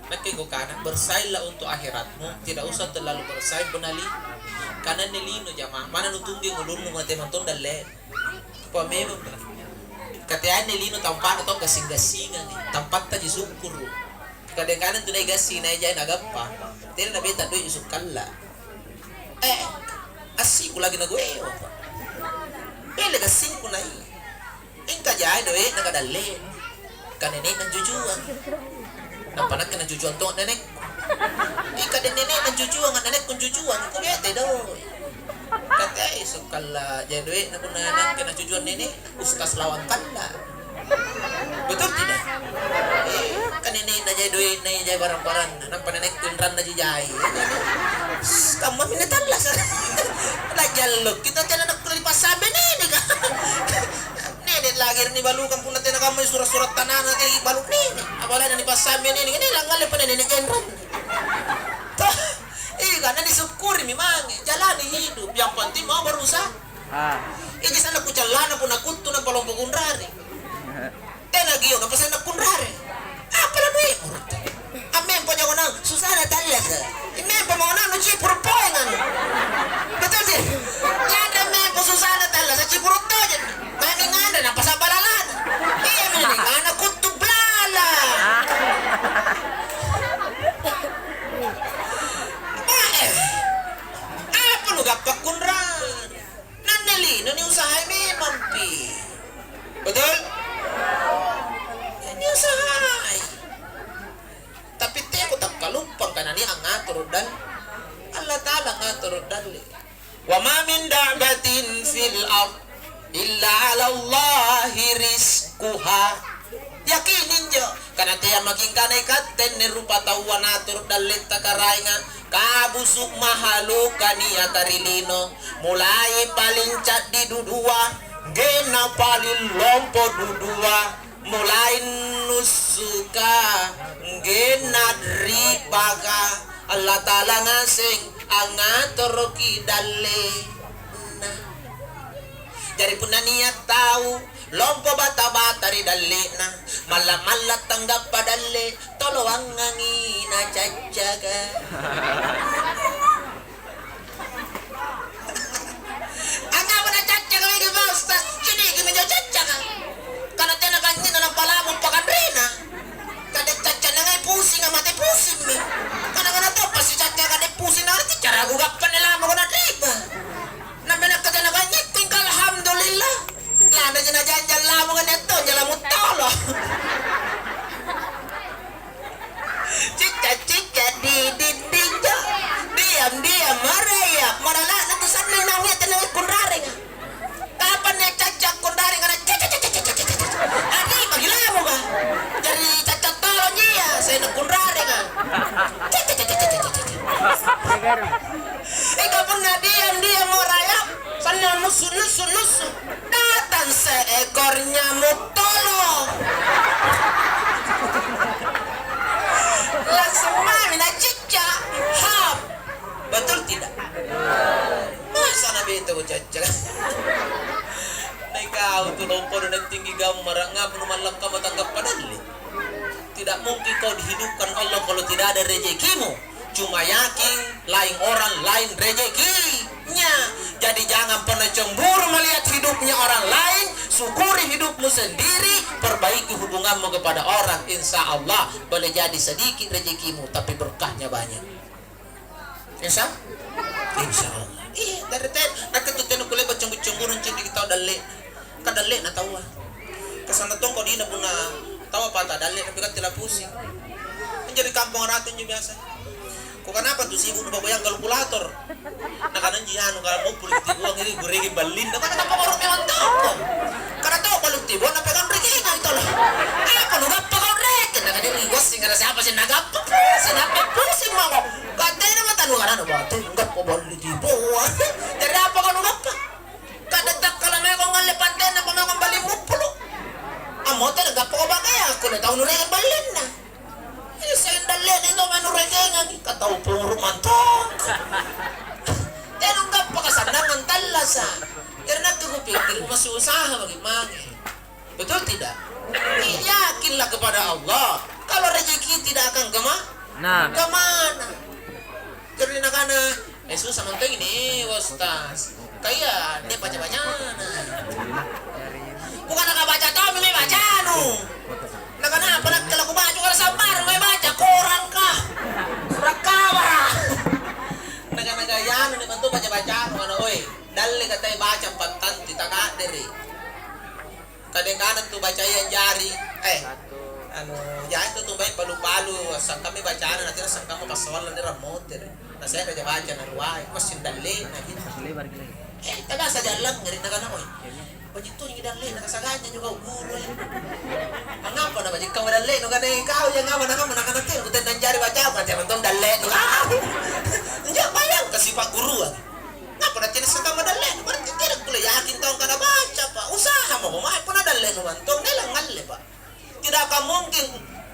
Nakke kukana, bersainglah untuk akhiratmu, tidak usah terlalu bersaing punna li. Kananne lino jamaah, mana nutunggi ngulunnu mate mantong dalle. Apa memang, kateanne lino tampa'na tau gassing-gassingangi, tampatta ji sukkuru. Kadang-kadang tu nai gassing, nai jai nagappa. Tena nabeta doe' sukkalla. Eh, assiku lagi nagoewa, Pak. Pele gassingku nai. Engka jai doe'na kadalle. Ka nene'na jujuang. Nampa nakke najujuang tonga nenekku. Ika den nene'na jujuang, nenekku jujuang, ku bete doe'. Katei sukkalla jai doe'na punna nakke najujuang nene', uskas lawang kalla. Betul tidak? Eh, ka nene'na jai doe'na, jai barang-baranna, nampa nenekku inranna ji jai. Kamma minne tallasa. Najallo kita tena nakkulle dipassambe nene' ka. Nene' lagi ri nibalukang punna tena kamma sura'-sura' tanana ke balu' nene'. Apalagi nipassambe nene', nene' langngalle pada nene' jenrang. Toh, iya, karena disyukuri mi mange, jalani hidup, yang penting mau berusaha. Ah. Iji sana kucallana punna kuttu nampa lompo kunrari. Tena gio' napasanna kunrare. Apa la dui'mu? Ammempo jako naung susana tallasa. Immempo mako naung nucipuru' poeng anu. Betul sih? Lanre ammempo susana tallasa, cipuru' tojeng. Mami nganre napasabbalalana. Iya mini ngana kuttu blala. Bae. Apa nugappa kunrare? Nanne lino niusahai memampi. Betul? Niusahai. Tapi teako takkaluppang kana nia' angngatoro' dal-, Allata'ala angngatoro' dalle. Wa ma min dabbatin fil ard illa 'alallahi rizquha. Yakin injo, kana tea maki angkana ikatte anne rupataua natoro' dalletta Karaenga, kabusu' mahaluka niaka ri lino, mulai paling caddi dudua, anggenna paling lompo dudua, mulai nussuka, anggenna ri'baka, Allata'ala ngaseng angngatoroki dallena. Jari punna nia' tau lompo bata-bata ri dalle'na, malla'-malla' tanggappa dalle', toloangangi nacaccaka. Angngapa nacaccaka maki Pak Ustaz? Ciniki minjo caccaka. Kana tena kanjina nampa lamung pakanrena. Kade cacca nangai pusinga mate pusingmi. Kana-kana toppa sicacca kade pusing na arti cara kugappa ni lamung na riba. Nampa nakkatena kanjitting, alhamdulillah. Lanaji najanjang lamung anne tonja lamung tolo. Cicca-cicca di dinding jo. Diam-diam merayap. Marala'na tu sannang naung iya tenangi kunrarenga. Kapan nia' cacca kunrarenga na cicca-cicca. Arribaki lamuka. Jari cacca tolonji iya, sena kunrarenga. Cicca-cicca. Ika punna diam-diam merayap, sannang nussu-nussu-nussu. Datang seekor nyamuk tolo. Langsung mami nacicca. Hap. Betul tidak? Masa nabeta kucacca? Naikau tu lompo na tinggi gammara, ngapa numallakka matangga padalle? Tidak mungkin kau dihidupkan Allah kalau tidak ada rezekimu. Cuma yakin, lain orang, lain rezekinya. Jadi, jangan pernah cemburu melihat hidupnya orang lain, syukuri hidupmu sendiri, perbaiki hubunganmu kepada orang, insya Allah boleh jadi sedikit rezekimu, tapi berkahnya banyak. Insya? Insya Allah. Iya, dari te, nakke tu tena kulle baccang-baccang burung cini tau dalle. Ka dalle na taua. Kasana tongko dina punna taua pata dalle, tapi kan tila pusing. Anjari kampong ratu injo biasa. Ko kanapa tu sibuk nu babayang kalkulator? Nakana anji anu kalau mau pulung tibuang ini gurege ballin. Nakana apa baru memang tongko? Karena tau balu tibuang apa kan rege kan tolo. Apa nu gappa kau rege? Nakana dia gossing ada siapa sih nagappa? Sinapa pusing mau. Katena mata nu karena batu enggak kau balu tibuang. Jadi apa kau nu gappa? Kada takkala meko ngalle pantenna pa meko balli muppulu. Ammotere gappako bakaya, kulle tau nuregang ballinna. Ih, seng dallena itu manu regengangi, ka tau puru mantong. Tena gappaka sannangang tallasa. Jari nakke kupikir, masih usaha bagaimana? Betul tidak? Yakinlah kepada Allah. Kalau rezeki tidak akan kema-, Nah. Kemana? Jari nakana, "Eh, susah mantong ini, Ustaz. Kaya, dia baca-bacana." Bukan nakabaca tommi mae bacanu. Nakana, "Apa nakke lakubaca, kalau sambarang mae baca, koran kah? Surat kabar." Nakana, "Gayanu nih mantong baca-bacanu, ana, oi. Dalle katai baca pattanti, takaddere." Kadang-kadang tu bacaya jari, eh, anu, jari tu tumbai palu-palu, sangkammi bacana, nanti sangkamma passaballang ni rammotere. Na saya aja baca na ruai, massing dallena gitu. Eh, tagasa jallang ngeri nakana, "Oi, baji tonji dallena, kasaganya juga guru ya." Angapa na baji kau dallena, kada kau yang ngapa, nakana, "Nakana tena, kutena jari baca, baca mantong dallena." Injo bayangka sipagguruang. Ngapa natena sangkamma dallenu? Berarti tena kulle yakin tau angkana baca, Pak. Usaha mako mae punna dallenu mantong, naelang ngalle, Pak. Tidak akan mungkin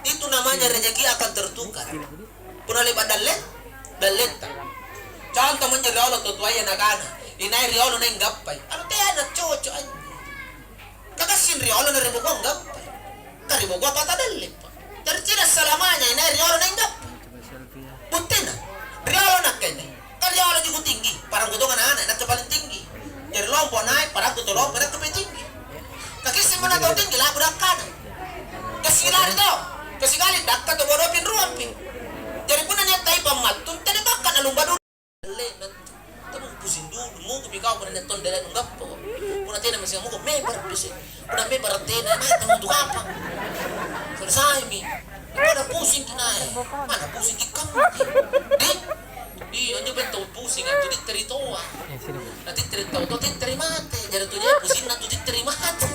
itu namanya rezeki akan tertukar. Punna le'ba dalle, dalletta. Contoh minjo riolo tutoaya nakana, "Inai riolo naeng gappai." Anu tena cocok anjing. Kagassing riolo na ribokong gappai. Ka ribokong apa tadalle, Pak. Jari tidak selamanya inai riolo naeng gappai. Buttina, riolo nakke inne. Ka riolo juku tinggi, parang kutonga ana', nakke paling tinggi. Jari lompo naik, parang kuto lompo, nakke paling tinggi. Kakissing punna tau tinggi, laku dakkana. Kasi lari to, kasi kali dakka to bodopi ruampi. Jari punna nia' tai pammattu, tena bakka na lumba dulu. Dallena tu. Tau pusing dulu, mukopi kau punna nia' tong dallena nu gappa. Punna tena masing muko, member pisi. Punna member tena, naik tau tu kapang. Selesai mi. Pada pusing ki naik. Mana pusing ki kamu ki? Di? Iya, anjo bento pusing antu titteri toa. Na titteri tau to titteri mate. Jari tu dia pusing antu titteri mate.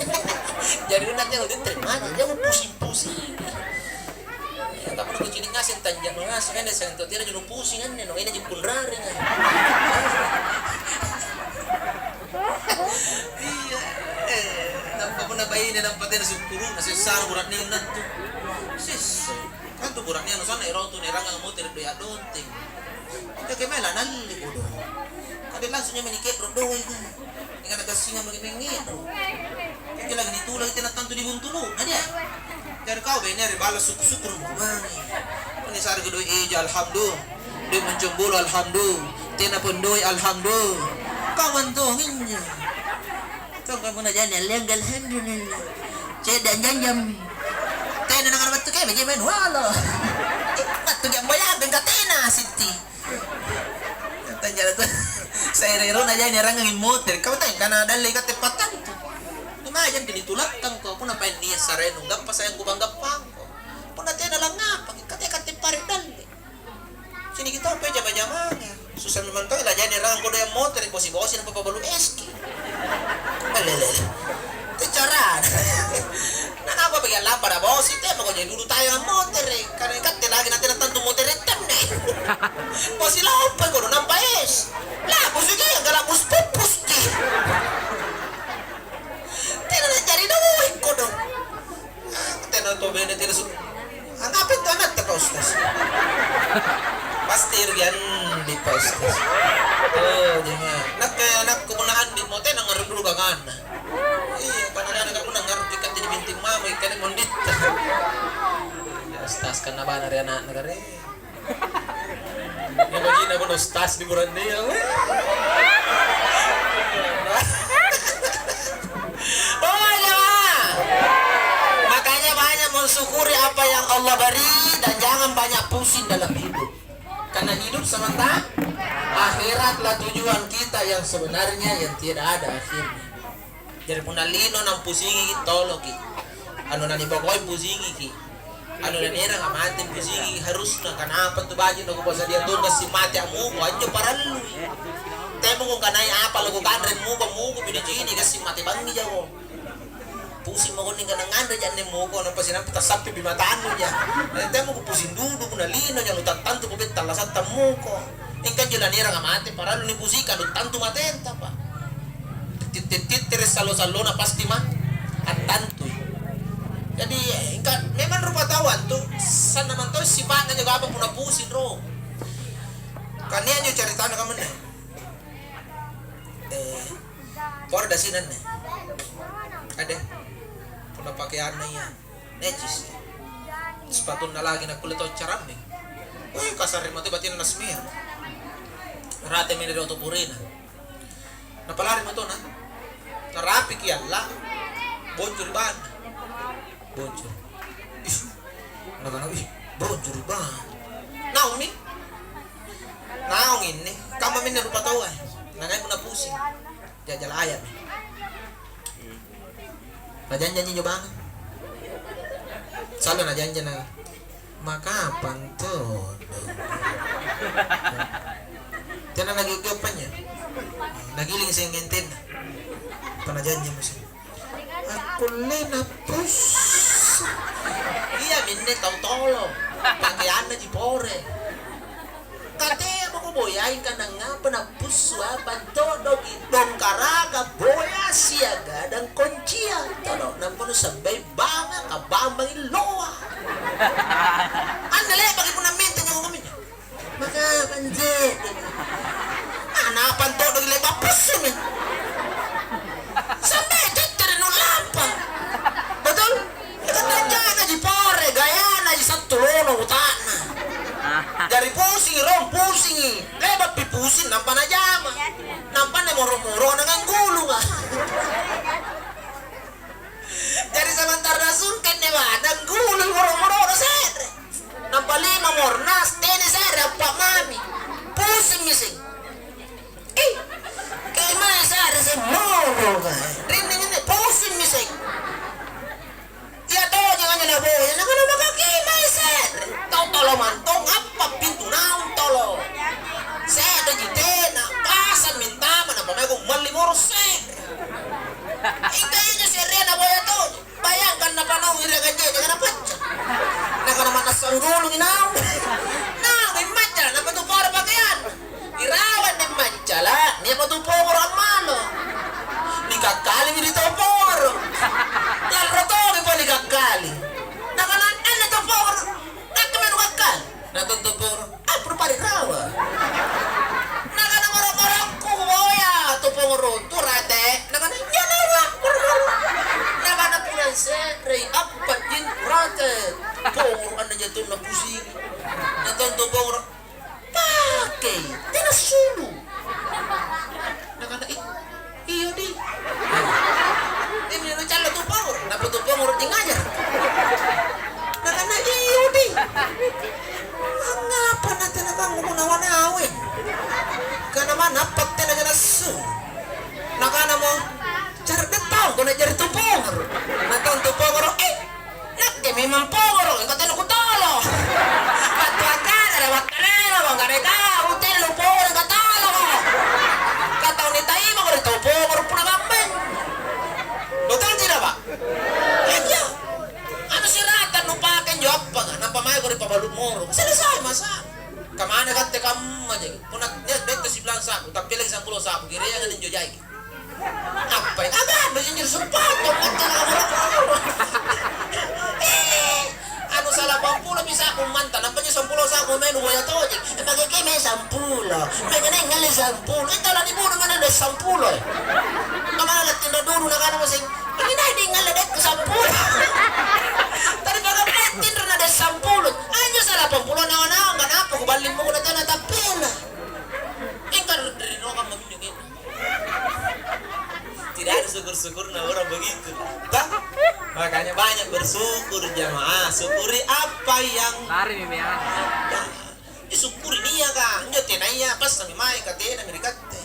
Jari na tena titteri mate, dia pusing-pusing. Iya, tapi na kucini ngaseng tanja ngaseng, kan seng to tiada julu pusing anne, no, ini jippun raring. Iya, eh, nampa punna baine, nampa tena sukkuruna, sessana bura'neng nantu. Sessa. Kan tu bura'neng anu sanna ero tu neranga motere doi addonteng. Jaki mae la nalle bodo. Kade langsung nyameni kebro doi kan. Inganna gassingang maki mengnge'ru. Injo lagi nitulaki tena tantu dibuntulu, na dia. Jari kau bene ri balla sukku-sukku rumah mange. Punna sareki doi eja, alhamdulillah. Doi moncong bolo, alhamdulillah. Tena pondoi, alhamdulillah. Kau mantong injo. Kau kamu na jani alleang, alhamdulillah. Cedde anjanjammi. Tena nakana battu keme je main walo. Battu jambayang bengka tena sitti. Tanja tu. Saere-erona jai naerangangi motere. Kau tanya kana dalle katte pattantu. Lumayan pi ditulakkangko. Punna paeng nia' sarenu gappa sayang kubanggappangko. Punna tena langngapaki, kate katte pare dalle. Ciniki tau pe jama-jamanga. Susah memang tau la jai naerangang kodong motere, bosi-bosi nampa pabalu eski. Lelele. Itu carana. Na apa bagi lampa na bosi, te mako jadi dulu tayang motere. Karena ikatte lagi nanti tantu motere tenne. Bosi lompa kono nampa es. Lah, bosi dia galak bus pupus ki. Tena na jari doang kodong. Ah, tena to bene tena su. Anapa itu anatta, Pak Ustaz? Pasti Irgi andi, Pak Ustaz. Oh, jangan. Nakke anakku punna andi mo tena ngarung dulu kanganna. Iya, karena ada kamu nang ngarung ikat jadi binting mama ikan mondit. Ya, Ustaz, kan abana ri anakna kare. Ini bajina pun Ustaz di buranne ya. hidup. Karena hidup sementara, akhiratlah tujuan kita yang sebenarnya yang tiada akhirnya. Jari punna lino nampusingi toloki. Anu nanipokoi pusingiki. Anu nanieranga mate pusingiki harusna kanapa tu baju nakupasadia tong gassing mate ammuko anjo parallui. Temako kanai apa lako kanre muko muko pi dicini gassing mate bangi jako. Pusing mako ning kanang nganre ja anne muko nampa sinampe tassappi pi matannu ja. Eh, temako pusing dudu punna lino ja nu tattantu ko bettalla satta muko. Ingka anjo nanieranga mate parallu nipusika nu tantu matenta pa. Titte-tittere sallo-sallona pasti ma attantui. Jadi engka memang rupa tau antu sanna mantau sipa'na jaga apa punna pusing ro. Kan nia anjo caritana kamanne. Eh, pora dasina anne. Ade. Punna pakeanna iya. Necis. Sepatunna lagi nakkulle tau carambe. Wih, kasarre matu batinna nasmir. Rate mene ri oto purena. Napalari matona. Narapiki alla. Boncori bana. Boncori. Ih. Nakana, "Ih, boncori bana." Naomi. Naong inni. Kamma minne rupa taua. Nangai punna pusing. Jajala ayat. Najanjanji njo bangeng. Sallo najanjana. Makapang todo. Tena nagio-gio panya. Nagiling seng gentenna. Panajanji musim. Akkulle napus. Iya minne tau tolo. Pakeanna ji pore. Katea mako boyai kanangngapa nappussu apa todoki dongkaraka boya siaga dan koncia todo nampa nusambai banga kabambangi loa. Anne le'baki punna minta nyawa kaminjo. Maka panje. Anapa todoki le'ba pussumi. Sampai tette ri nu lampa. Betul? Itu tanjanaji pore, gayanaji sattu lono uta'na. Jari pusingi rong, pusingi. Le'ba'pi pusing nampa najama. Nampa anne moro-moro nanganggulunga. Jari samantara nasungke anne bana, anggulu moro-moro se're. Nampa lima mornas, tene se're, appa mami. Pusingmi seng. Ih, kemae se're seng moro kae. Rinni-rinni pusingmi seng. Iya tojeng anjo naboya, nakana maka kemae se're. Tau tolo mantong, appa pintu naung tolo. Se'reji tena, pasammi antama, nampa mae kummalli moro se're. Ita injo se'rea naboya tojeng. Bayangkan napanaungi ri agang je'neka napacca. Nakana ma'nassa anggulungi naung. Naung immaccala nampa tu poro pakeanna. Irawa anne maccala, nia'mo tu pongoro ammalo. Nikakkalimi ri tau pongoro. Larro tongi pole nikakkali. Nakana anne tau pongoro, nakke menu kakkali. Natonto poro, "Apa nupare rawa?" Nakana, "Moro-morokku boya tu pongoro tu rate." Nakana, "Iya nawa, moro-moro." Nakana, "Pura se'rei, appa'jing tu rate." Pongoro anne jatunna pusing. Natonto pongoro, "Pakei, tena sulu." Nakana, "Ih, iyo di." Ini nacalla tu pongoro, nampa tu pongoro jingaja. Nakana, "Iyo di." Angngapa natena kamu nawa-nawa? Kana mana apa tena janassu? Nakana mo, "Cara detang ko najari tu pongoro." Natong tu pongoro, "Eh, nakke memang pongoro, engka tena kutolo." Battu akkana, ada wakkanero, angkana kau, tena pongoro, engka tolo. Kata ni taima ko ri tau pongoro, puna gammeng. Betul tidak, Pak? Iya. Anu sirata nupake injo appanga, nampa mae ko ri pabalu moro. Selesai masalah. Kamana katte kamma je. Punna nia' doekka sibilang sabu, tapi lagi sampulo sabu, gereangan injo jaiki. Appai? Aganna injo sumpato, macca na moro-moro. Eh, anu salapampulo mi sabu manta, nampa injo sampulo sabu menu boya tojeng. Eh, pake keme sampulo. Mega nai ngalle sampulo. Eh, tala dibunuh mana ada sampulo, eh. Kamana lattinro dulu nakana masing. Inai di ngalle dekku sampulo. Tadi kagak tinro na dek sampulo. Anjo salapampulo nawa-nawa, kenapa kuballing muko na tena tappela? Ingka rinrokang maminjo kena. Tidak ada syukur-syukurna orang begitu. Tah? Makanya banyak bersyukur jamaah. Syukuri apa yang Lari nih, Mean. Syukuri niaka, injo tenaya passami mae ka tenami ri katte.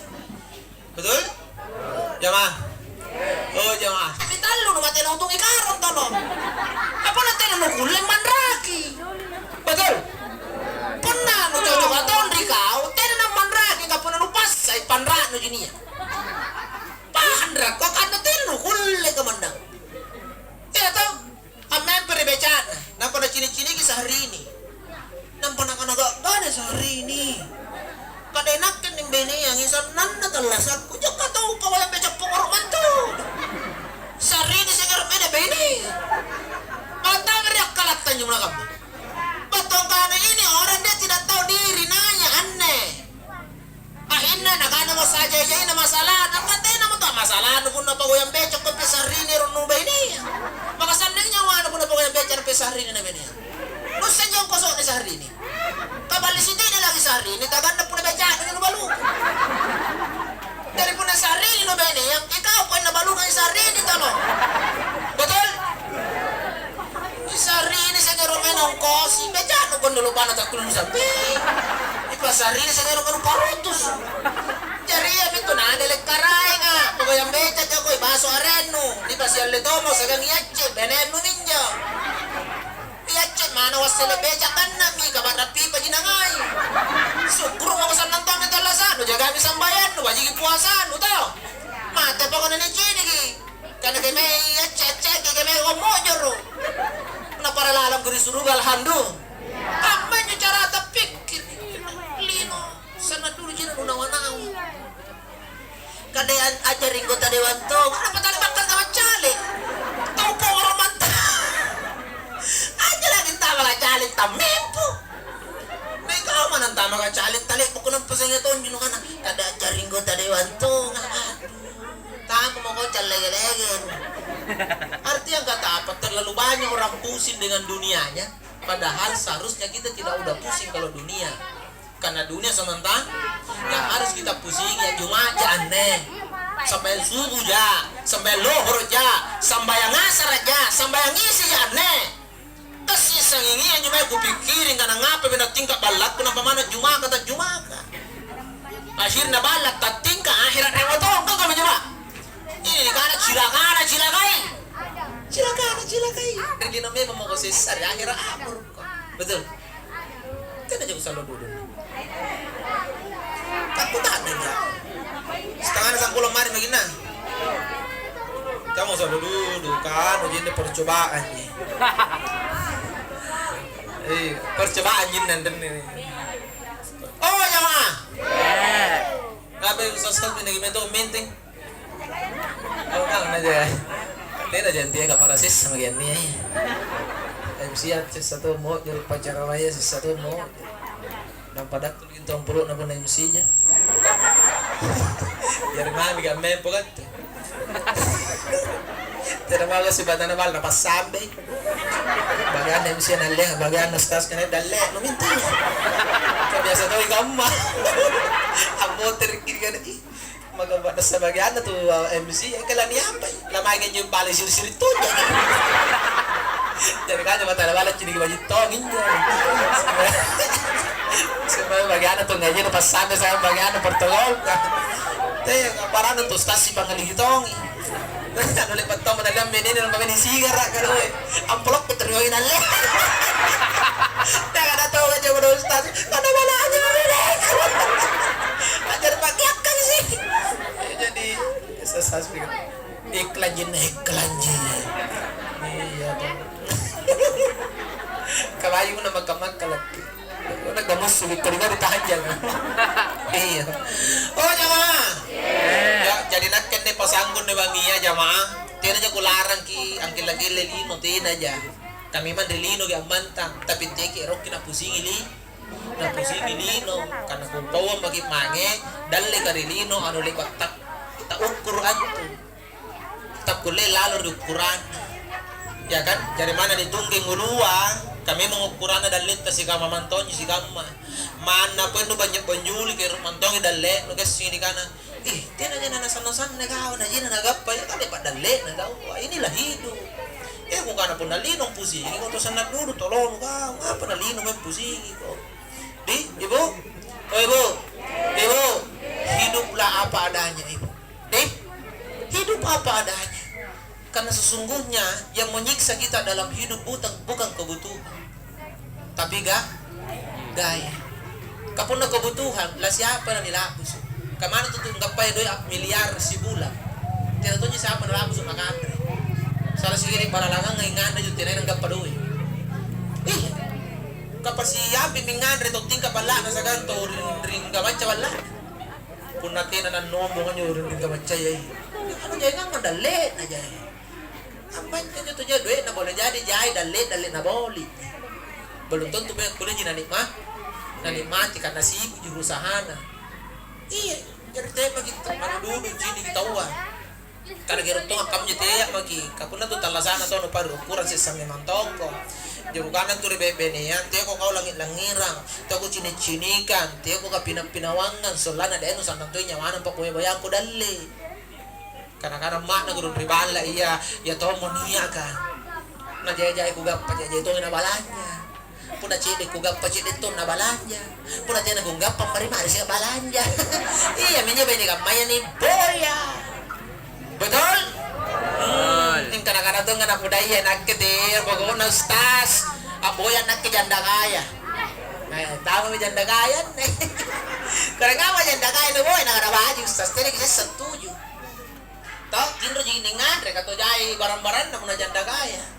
Betul? Jamaah? Oh, jamaah. Ri tallu nu mate nautungi karong tolo. Apa na tena nukulle manraki? Betul? Punna nucocok atong ri kau, tena namanraki, ka punna nupassai panra'nu ji nia'. Pahanrakko kanna tena nukulle kamandang. Iya to? Ammempe ri beca'na, nampa nacini'-ciniki Syahrini. Nampa nakana, "Ga'gana Syahrini? Kade nakke nibeneangi sannanna tallasakku, jokka tau pawayang beca pongoro' mantu. Syahrini sengero bene bene. Malattamere akkalatta injo mulakamma." Battu angkana, "Ini orang dia tidak tahu diri, nanya anne." Akhirna nakanamo saja-jaina masalahna, ka tenamo to masalahnu punna pagoyang becakko pe Syahrini ero nubainea. Maka sannang nyawana punna pagoyang beca pe Syahrini nabainea. Nusse jongko so'na Syahrini. Kaballi sitini lagi Syahrini, taganna punna becana nubalu. Jari punna Syahrini nubainea, ikau poeng nabalungang Syahrini tolo. Betul? Isarrini sengero ngai nongkosi, beca'nu konde lupana takkulu sampe. Ipasarrini sengero ngai nuparutus. Jari iami tu nade lekkaraenga, pokoknya beca jako ibaso arennu, nipasialle tomo siagang iacce, benennu minjo. Iacce mana wassele beca kannami, kabarra pipaji nangai. Sukkuru mako sannang tommi tallasanu, jagami sambayannu, bajiki puasanu to. Mate pokoknya niciniki. Kana kemai acce-acceki kemai wammojoro. Napara lalangko ri suruga, alhamdulillah. Kammanjo carata pikkiri. Lino, sanna dulu cina nunawa-nawa. Kade an-, ajari anggota dewan tong, apa tali bakkang kama cale? Tau poro mantang. Aja lagi tama la cale tammempo. Naik kau mana tama ka cale tale buku nampa senga tonji nukana. Kada ajari anggota dewan tong. Aduh. Tama mako callege-lege. Artinya kata apa? Terlalu banyak orang pusing dengan dunianya, padahal seharusnya kita tidak udah pusing kalau dunia. Karena dunia sementara, yang harus kita pusingi ya Jumat ja anne. Sampai subuh ja, sampai lohor ja, sambayang asar ja, sambayang isi ja anne. Kasi sangingia injo mae kupikkiri angkana ngapapi natingka ballakku nampa manna jumaka tajumaka. Akhirna balla tattingka, akhira rewa tongko kami juma. Ini nikana cilakana cilakai. Cilakana cilakai. Ri lino memang mako sessa ri akhira amurko. Betul. Tena jako sallo dudung. Takkuta'nangja. Setengana sangpulo mari maginna. Kamu sallo dudung, ka anu jinne percobaan ji. Eh, percobaan jinne anrenne. Oh, jamaah. Apa yang sosok ini gitu menteng? Kau kan aja. Tena jantia kapara sessa maki annia. M C a sessa tommo, jari pacaramaya sessa tommo. Nampa dattu lintong purukna punna M C ja. Jari mami gammempo gatte. Tena mala sibatana balla passambe. Bagianna M C a nalle, bagianna stas kena dalle, nu mintu. Ka biasa toi kamma. Ammotere kiri kanan, ih. Maka pada sebagianna tu, uh, M C, engka laniampai. Lamainga injo bale siri-siri tonja. Jari kanya mata bale cini baju tong injo. Sebab bagianna tu ngaji passambe sama bagianna protokol. Te parana tu stasi pangaligi tongi. Anu lepa tau mana lambe nene nampa meni sigara kaloe. Amplop terima nalle. Teka ada tau aja pada ustaz. Pada mana aja mana. Ajar pakai akal sih. Jadi sesas pikir. Iklan jin, iklan jin. Iya, Bang. Kabayu na maka-maka lagi. Wala gamussu Victor Gari tahajjal. Iya. Oh, jamaah. Ya, jadi nakke anne pasangku anne bangngia, jamaah. Tena jako larangki anggilla-gilla lino, tena ja. Kami man ri lino ki ammantang, tapi teki erokki napusingi li-, napusingi lino. Karena kumpauang maki mange, dalle ka ri lino, anu lepa tak, tak ukur antu. Takkulle lalo ri ukkuranna. Ya kan? Jari manna nitunggeng ulua, ka memang ukkuranna dalletta sikamma mantonji sikamma. Manna pue nu banja-banjuli ke mantongi dalle, nu gassing nikana, "Ih, tena jana nasanna-sanna kau, na jina nagappa, ya kan lepa dalle na kau. Wah, inilah hidup." Eh, kukana punna lino pusingi, kau to sanna dudu tolonu kau, ngapa na lino maeng pusingi kau? Di, Ibu? Oh, Ibu? Ibu? Hiduplah apa adanya, Ibu. Di? Hidup apa adanya. Karena sesungguhnya yang menyiksa kita dalam hidup bukan, bukan kebutuhan. Tapi ga-, gaya. Kapunna kebutuhan, la siapa na nila'busu? Kamana tu tunggappai doe' miliar sibulang? Tena tonji siapa nala'busu makanre. Sala sigiri' baralangang nganre ju tenai nanggappa doe'. Iya. Kapasiapi minganre tau tingka balla'na siagang tau ring, ring kamacca balla'na. Punna tena nannombong anjo ring, ring kamaccaya, iya. Anu jaengang mandalle'na jae. Ambaintu anjo tu jae doe'na boleh jadi jai dalle-, dalle'na boli. Belum tentu mae kulleki nanikma-, nanikmati karena sibuk jurusahana. Iya, jari tepaki manu dudu ciniki taua. Karena gerok tonga kamma tea maki, kapunna tu tallasa'na tau nupari ukurang sessa memang tongko. Jari bukanna tu ri bebe-beneang, teako kau langi-langirang, teako cini-cinikang, teako kapina-pinawangang, sollanna de' nusannang toi nyawana pakoya-boyangko dalle. Kadang-kadang ma'na gurung ri balla' iya, iya tommo niaka. Na jai-jai kugappa, jai-jai tongi nabalanja. Punna cedde' kugappa, cedde' tong nabalanja. Punna tena kugappa, mari-mari sia balanja. Iya, minjo baine kammaya niboya. Betul? Hmm, kadang-kadang tong anak mudaya nakke te, pokokna ustaz. Abboya nakke janda kaya. Eh, tau mi janda kaya anne. Karena apa janda kaya niboya, na kada baji ustaz, tena kisessa tuju. Tau tinroji ninganre, ka tau jai barang-baranna punna janda kaya.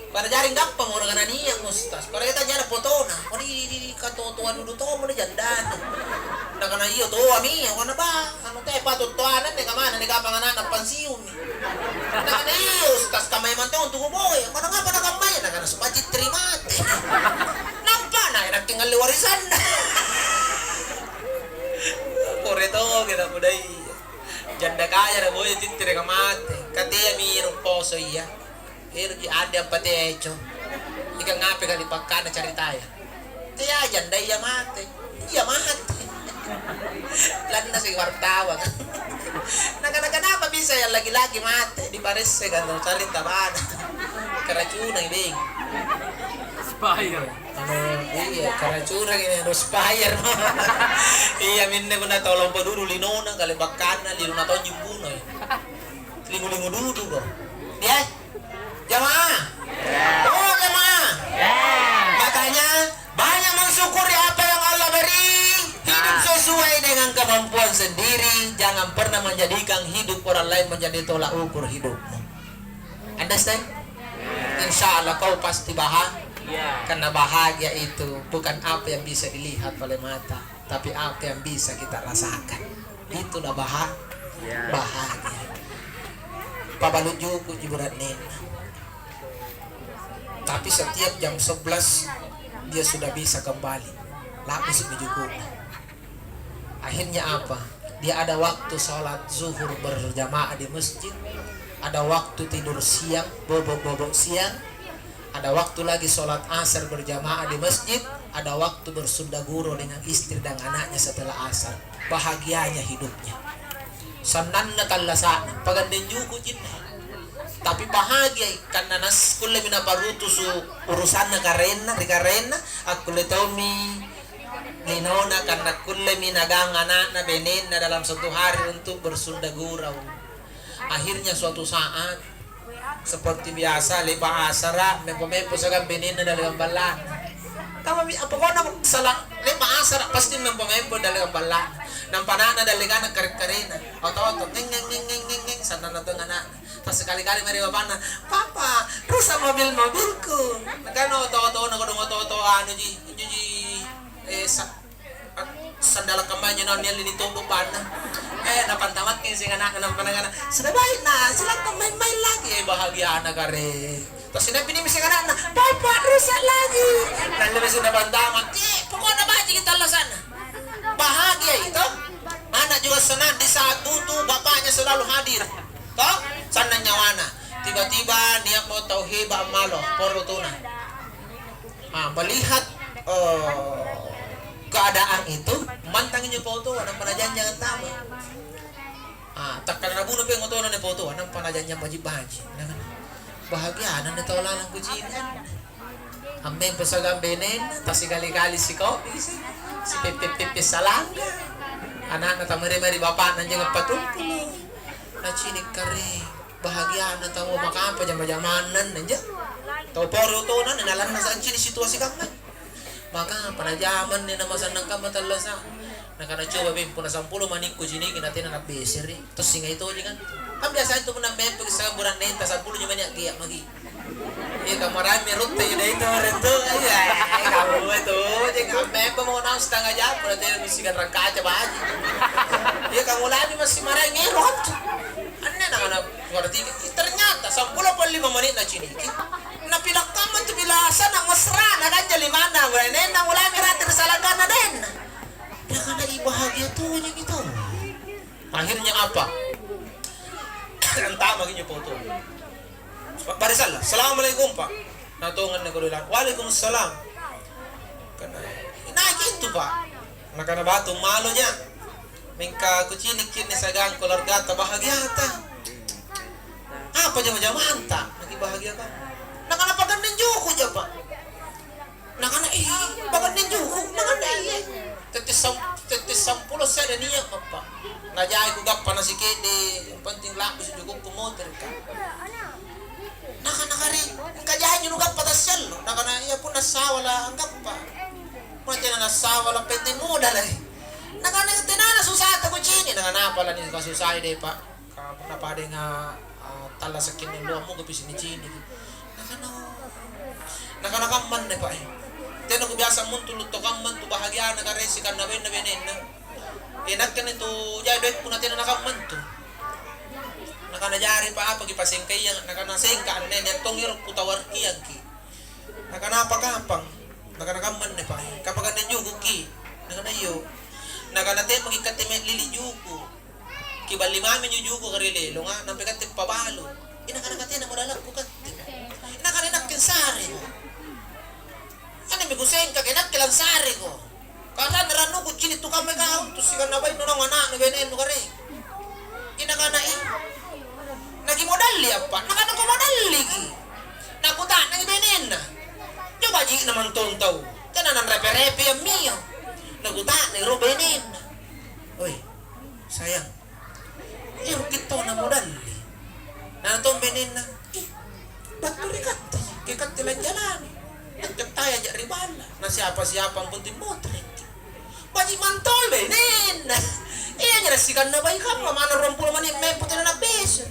Pada jari gappamo nakana nia' ustaz, pada kita jana fotona. Oh, di, di, di, katotoa dudu tommo ni jandana. Nakana, "Iya, toami." Angkana, "Bah, anu te patut toana, ne kamana, ne kapang ana'na pansiung mi." Nakana, "Iya ustaz, kamma memang tong tuku boya." Angkana, "Ngapa nakammaya?" Nakana, "Supaya citri mate." Nampa na enak tinggal warisanna. Pore to kita budaya. Janda kaya na boya tittireka mate. Kateami ero' poso iya. Ero'ji ande ampatea eco. Ika ngape kali pakkana caritaya? Tea janda iya mate. Iya mate. Lanna si wartawan. Nakana kenapa bisa yang laki-laki mate di paresse kan carita bana. Keracunan deng. Spire. Anu, iya, karacurangi nih, harus bayar. Iya, minne punna tau lompo dudu linona, kale bakkanna, linona tonji punoi. Lingu-lingu dudu kok. Ya? Jamaah? Oh, jamaah. Makanya, banyak mensyukuri apa yang Allah beri. Hidup sesuai dengan kemampuan sendiri. Jangan pernah menjadikan hidup orang lain menjadi tolak ukur hidupmu. Understand? Insya Allah kau pasti bahagia. Karena bahagia itu bukan apa yang bisa dilihat oleh mata, tapi apa yang bisa kita rasakan. Itulah baha-, bahagia. Pabalu juku' jiburan nena. Tapi setiap jam sebelas dia sudah bisa kembali. Lapis juku'na. Akhirnya apa? Dia ada waktu sholat zuhur berjamaah di masjid, ada waktu tidur siang, bobok-bobok siang, ada waktu lagi sholat asar berjamaah di masjid, ada waktu bersunda gurau dengan istri dan anaknya setelah asar. Bahagianya hidupnya. Sannanna tallasa'na, pagandeng juku' jinne. Tapi bahagiai, karena nas-, kullemi naparutusu urusanna karaenna, ri karaenna, akkulle tommi linona, karena kullemi nagang ana'na, benenna dalam satu hari untuk bersunda gurau. Akhirnya suatu saat, seperti biasa, le'ba' asara', mempo-mempo siagang benenna dallegang balla'na. Tama mi-, pokokna sala-, le'ba' asara' pasti mempo-mempo dallegang balla'na. Nampa ana'na dallekanna kare-karena. Oto-oto, ngeng, ngeng, ngeng, ngeng, ngeng, ngeng, sannanna tong ana'na. Pas sekali-kali mae ri bapa'na, "Papa, rusak mobil-mobilku." Nakana oto-otona, kodong oto-oto anuji, injoji, eh, sa-, sandala' kammai anjo naung nialli nitobo' bapa'na. Eh, napantamakkeng seng ana'na nampa nakana, "Sudah baik, Nak, silahkan main-main lagi." Eh, bahagiana kare. Tasinappi nimi seng ana'na, "Papa, rusak lagi." Nallemi seng napantama', "Eh, pokokna bajiki tallasa'na." Bahagiai, toh? Anak juga senang di saat butuh, bapaknya selalu hadir. Toh? Sannang nyawana. Tiba-tiba nia'mo tau heba' ammalo, poro tuna. Ah, melihat, eh, keadaan itu, mantang injo pau toa, nampa najanjang antama. Ah, takkala nabuno peng otona anne pau toa, nampa najanjang baji'-baji'. Nakana, "Bahagiana anne tau lalang kucini'." Ammempo siagang benenna, tasikali-kali sikopi, si-, sipeppe-peppe salangga. Ana'na tamari-mari bapa'na anjo appatumpulu. Nacini' kare, bahagiana tau makampa jama-jamanna anjo. Tau poro tona, nalanna sancini' situasi kamma. Maka pada jamanni namasannang kamma tallasa. Nakana, "Coba bempo na sampulo manikku ciniki natena nabbesere." Tossingai tojeng antu. Kan biasa antu punna mempeki siagang bura'nenta sampulo ji mani' akkia' maki'. Iya kamaraeng mi rotte iya dai to rento. Iya, kamu tojeng ammempo mo naung setengah jam punna tena mi sigarrang kaca baji. Iya kamulami massi maraeng ero antu. Anne nakana, berarti ternyata sampulo pole lima mani' naciniki. Napilakkamma tu bilasana mesra'na kanja limanna, bainenna mulami rate ri salangganna denna. Nakana, "Ih, bahagia tojeng itu." Akhirnya apa? Antamaki injo foto. Pa'bari salla, "Assalamualaikum, Pak." Natonganna kodong, "Waalaikumsalam." Kana, "Inai intu, Pak?" Nakana, "Batu maloja. Mingka kucinikki' anne siagang keluargata bahagiata." "Apa jama-jamanta nakibahagiakamma?" Nakana, "Paganneng jukuja, Pak." Nakana, "Ih, paganneng juku'?" Nakana, "Iya." Tette sam-, tette sampulo se're nia', Bappa. Najai kugappa nasike'de', yang penting labbisi jukukku motorka. Nakana, "Kare, engka jai nugappa tassiallo?" Nakana, "Iya, punna sawala' anggappa. Punna tena nasawala' penting modala'." Nakana, "Tenana susata kucini'." Nakana, "Apa lani kasusai deh, Pak?" Ka punna padenga, ah, tallasakki anne alloa muko pisi niciniki. Nakana, nakana kammanne, Pak, eh. Tena kubiasa muntu lutto kamma antu bahagiana kare sikanna bainna benenna. Eh, nakke anne tu jai doekku na tena nakamma antu. Nakana, "Jari, Pak, apa kipasengkaia?" Nakana, "Sengka anne, nia' tong ero kutawarkiangki." Nakana, "Apa kapang?" Nakana, "Kammanne, Pak, eh. Kapang anne jukuki?" Nakana, "Iyo." Nakana, "Te'maki katte mae lili juku'. Kiballi mami anjo jukuka ri lelonga, nampa katte pabalu." Ina kana katena modalakku katte. Ina kana inakke ansareko. Anemi kusengkaki, inakke lansareko. Karena rannuku cini' tu kamma kau, tu sikanna bainnu naung ana'nu benennu kare. Ina kana, "Eh, nakimodalli apa?" Nakana, "Kumodalliki." Nakuta'nangi benenna, "Njo baji'na mantong tau, tena nanrepe-repe ammio." Nakuta'nangi ro benenna, "Oi, sayang, ero' kittona modalli?" Nana tong benenna, "Ih, battu ri katte, ke katte lanjalani. Nakke tayaja ri balla, na siapa-siapa yang penting motoreki." Baji' mantong benenna. Iya, nyara sikanna baji' kamma, manna ruampulo mani' mempo tena nabbese.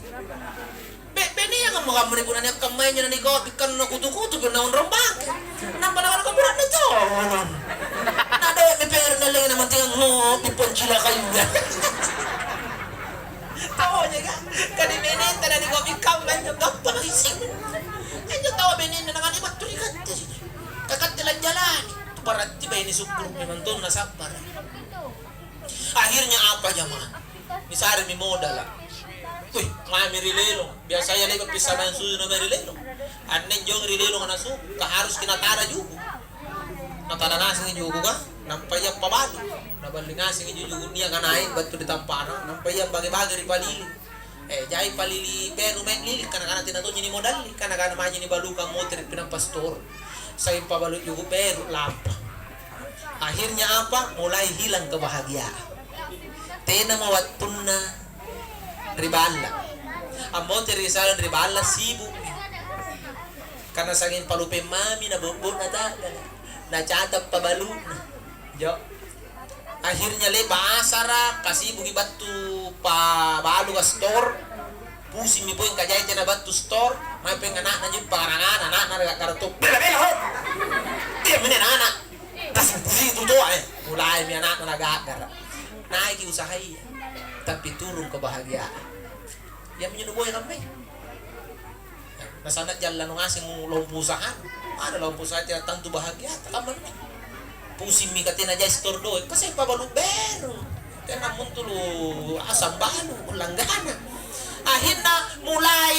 Be-, beniangammo kamma ri punna nia' kammaya anjo nanikau pikkanna kutu-kutu punna onrong bangke. Nampa nakana, "Kabura'ne tolong. Na doe'mi pere' nallengi namantingang ngopi poncilakaya." Taua nyeka, kadi benenta nanikau pikkamma anjo gappa naisseng. Anjo taua benenna nakana battu ri katte sini. Ka katte lanjalani. Tu berarti baine sukkuru' memang tong nasabbara'. Akhirnya apa, jamaah? Nisaremi modala'. Wih, mami ri lelong. Biasaya le'ba' pissambayang subuh na mae ri lelong. Anne jong ri lelong nasu, ka haruski natara juku'. Natara ngasengi juku' ka, nampa ia pabalu. Naballi ngasengi juku' nia' kanai battu ri tampa'na, nampa ia bage-bage ri palili. Eh, jai palili beru mae lili, kana-kana tena tonji nimodalli, kana-kana maji nibalukang motere' pinampa stor. Sai pabalu juku' beru lampa. Akhirnya apa? Mulai hilang kebahagiaan. Tenamo wattunna ri balla'. Ammotere' ri balla' sibuk. Karena sanging palupeng mami na bo'bo'na ta'gala. Nacata pabalu'na. Jo. Akhirnya le'ba' asara, kasibuki battu pabalu ka stor. Pusingmi poeng kajai tena battu stor, mae poeng ana'na anjo pangarangana, ana'na naga'gara' to. "Bela-bela ho! Iya mene ana'-ana'. Pusing-pusing tu toa, eh." Mulaimi ana'na naga'gara'. Naiki usahaya, tapi turung kebahagiaan. Iyaminjo nuboya kammai. Nasana' jallano ngaseng lompo usahana. Ada lompo usaha tena tantu bahagia, kamma anne. Pusingmi ka tena jai stor doe', ka sai pabalu beru. Tena muntulu asam balu, langgana. Akhirna mulai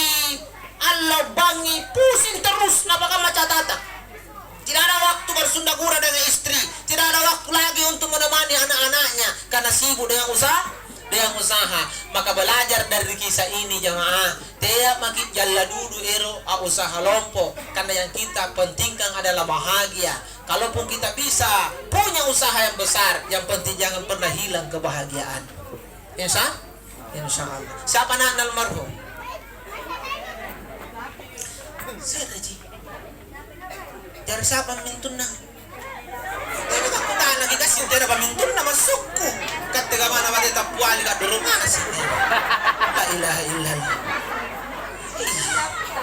allo bangngi pusing terus napakamma catata. Tidak ada waktu bersunda gurau dengan istri, tidak ada waktu lagi untuk menemani anak-anaknya karena sibuk dengan usaha, dengan usaha. Maka belajar dari kisah ini, jamaah, tea maki jalla dulu ero a usaha lompo, karena yang kita pentingkan adalah bahagia. Kalaupun kita bisa punya usaha yang besar, yang penting jangan pernah hilang kebahagiaan. Insya, insya Allah. Siapa anakna almarhum? Se're ji. Jari siapa mintunna? Tena kakutanaki gassing tena pamintunna massukku. Katte gamana bate tappuali kadoro ngaseng. La ilaha illallah. Ih,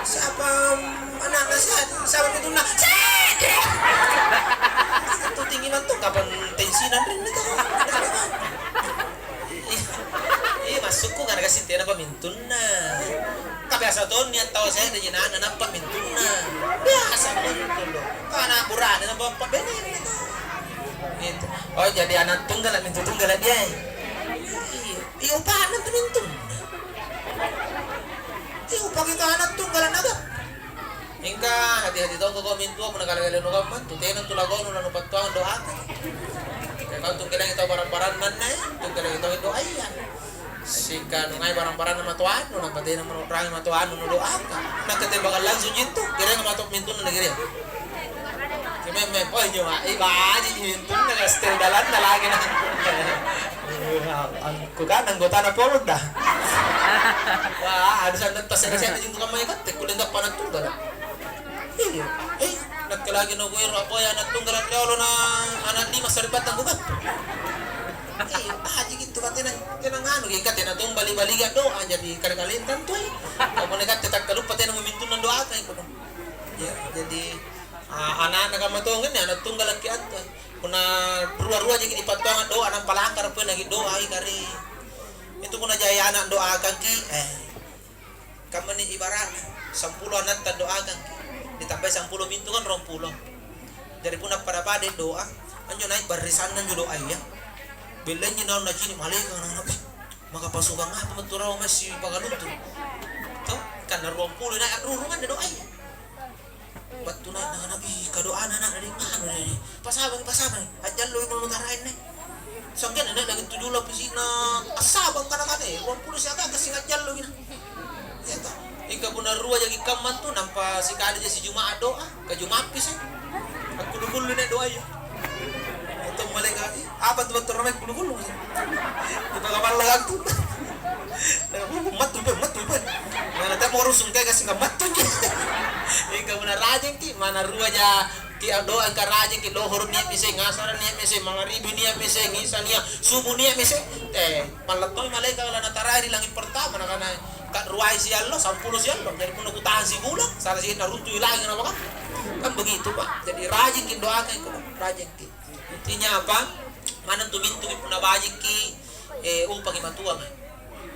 siapa anakna, siapa, siapa mintunna? Se're! Itu tinggi mantu kapan tensinan rinni tau. Ih, ih, massukku karena gassing tena pamintunna. Ka biasa tonni attau se're ji na, na nappa mintunna. Biasa mintu lo. Kana burane na bappa bene. Gitu. Oh, jadi anak tunggal mintu tunggal dia. Iya, iya, upana tu mintunna. Iya, upaki anak tunggal na bappa. Mingka hati-hati tongko kau mintua punna kale-kale nukamma tu tena tu lagonu lanupattuang doaka. Ka kau tungkelangi tau barang-barang nanne, tungkelangi tau doaya. Sika nungai barang-baranna matoannu, nampa tena mono'rangi matoannu nudoaka. Nakke tembakang langsung jintu, kirenga mato mintunna nakiria. Kimemme, oh injo ma, i baji mintunna, setel dalanna lagi na. Kukana anggotana Polda. Wah, ada sandang tas ada sandang jintu kamma ikatte, kulle nggak panat tunggal. Iya, eh, nakke lagi nakuero apoya anak tunggal riolo na anak lima sari'battang kukappu. Iya, haji gitu katena, tena nganu, iya katena tong bali-bali doa jadi kare-kare tantui. Kamu nih katte takkaluppa tena memintunna doa kan ikut. Ya, jadi ah, anak-anak kamu tuh kan anak tunggal laki atau. Punna rua-rua jadi dipattuang doa nampa langkara pun lagi doa i kare. Itu punna jaya anak doakan ki, eh. Kammani ibaratna, sampulo anatta doakangki, ditambai sampulo mintu kan ruampulo. Jari punna pada-pada doa, anjo nai' barrisanna anjo doaya. Bellainji naung nacini' malaeka' nakana, "Eh, maka pasukang apa mettu rawa massi pakaluntu?" To, kanna ruampulo nai' a'rurung anne doaya. Battu nai' nakana, "Ih, kadoana anak deng anu deh, pasabang, pasabang, ajjalloki punna nutaraeng nai'." Sanggenna nai' lagi tujuh lapisi'na assabang kana-kana, eh, ruampulo siagang kasing ajjalloki na. Iya ta. Mingka punna rua jaki kamma antu, nampa sikali ja sijuma'a doa, ka juma'pi sai. Akkulu-kulu nai' doaya. Itu malaeka', "Ih, apa tu battu ramai kulu-kulu?" Dipakamalla antu. Mattu pe, mattu pe. Mana temo urusung kai kasing mattu. Mingka punna rajingki, mana rua ja ki doa engka rajingki, lohoro' nia'mi seng, asara' nia'mi seng, mangaribi nia'mi seng, isa nia', subu nia'mi seng. Eh, mallattomi malaeka' la natarai ri langit pertama, nakana, "Ka ruai siallo, sampulo siallo." Jari punna kutahan sibulang, sala si'na runtui langit apa kan? Kan begitu, Pak. Jadi rajingki doakan itu, rajingki. Intinya apa? Manang tu mintuki punna bajikki, eh, upaki matuanga.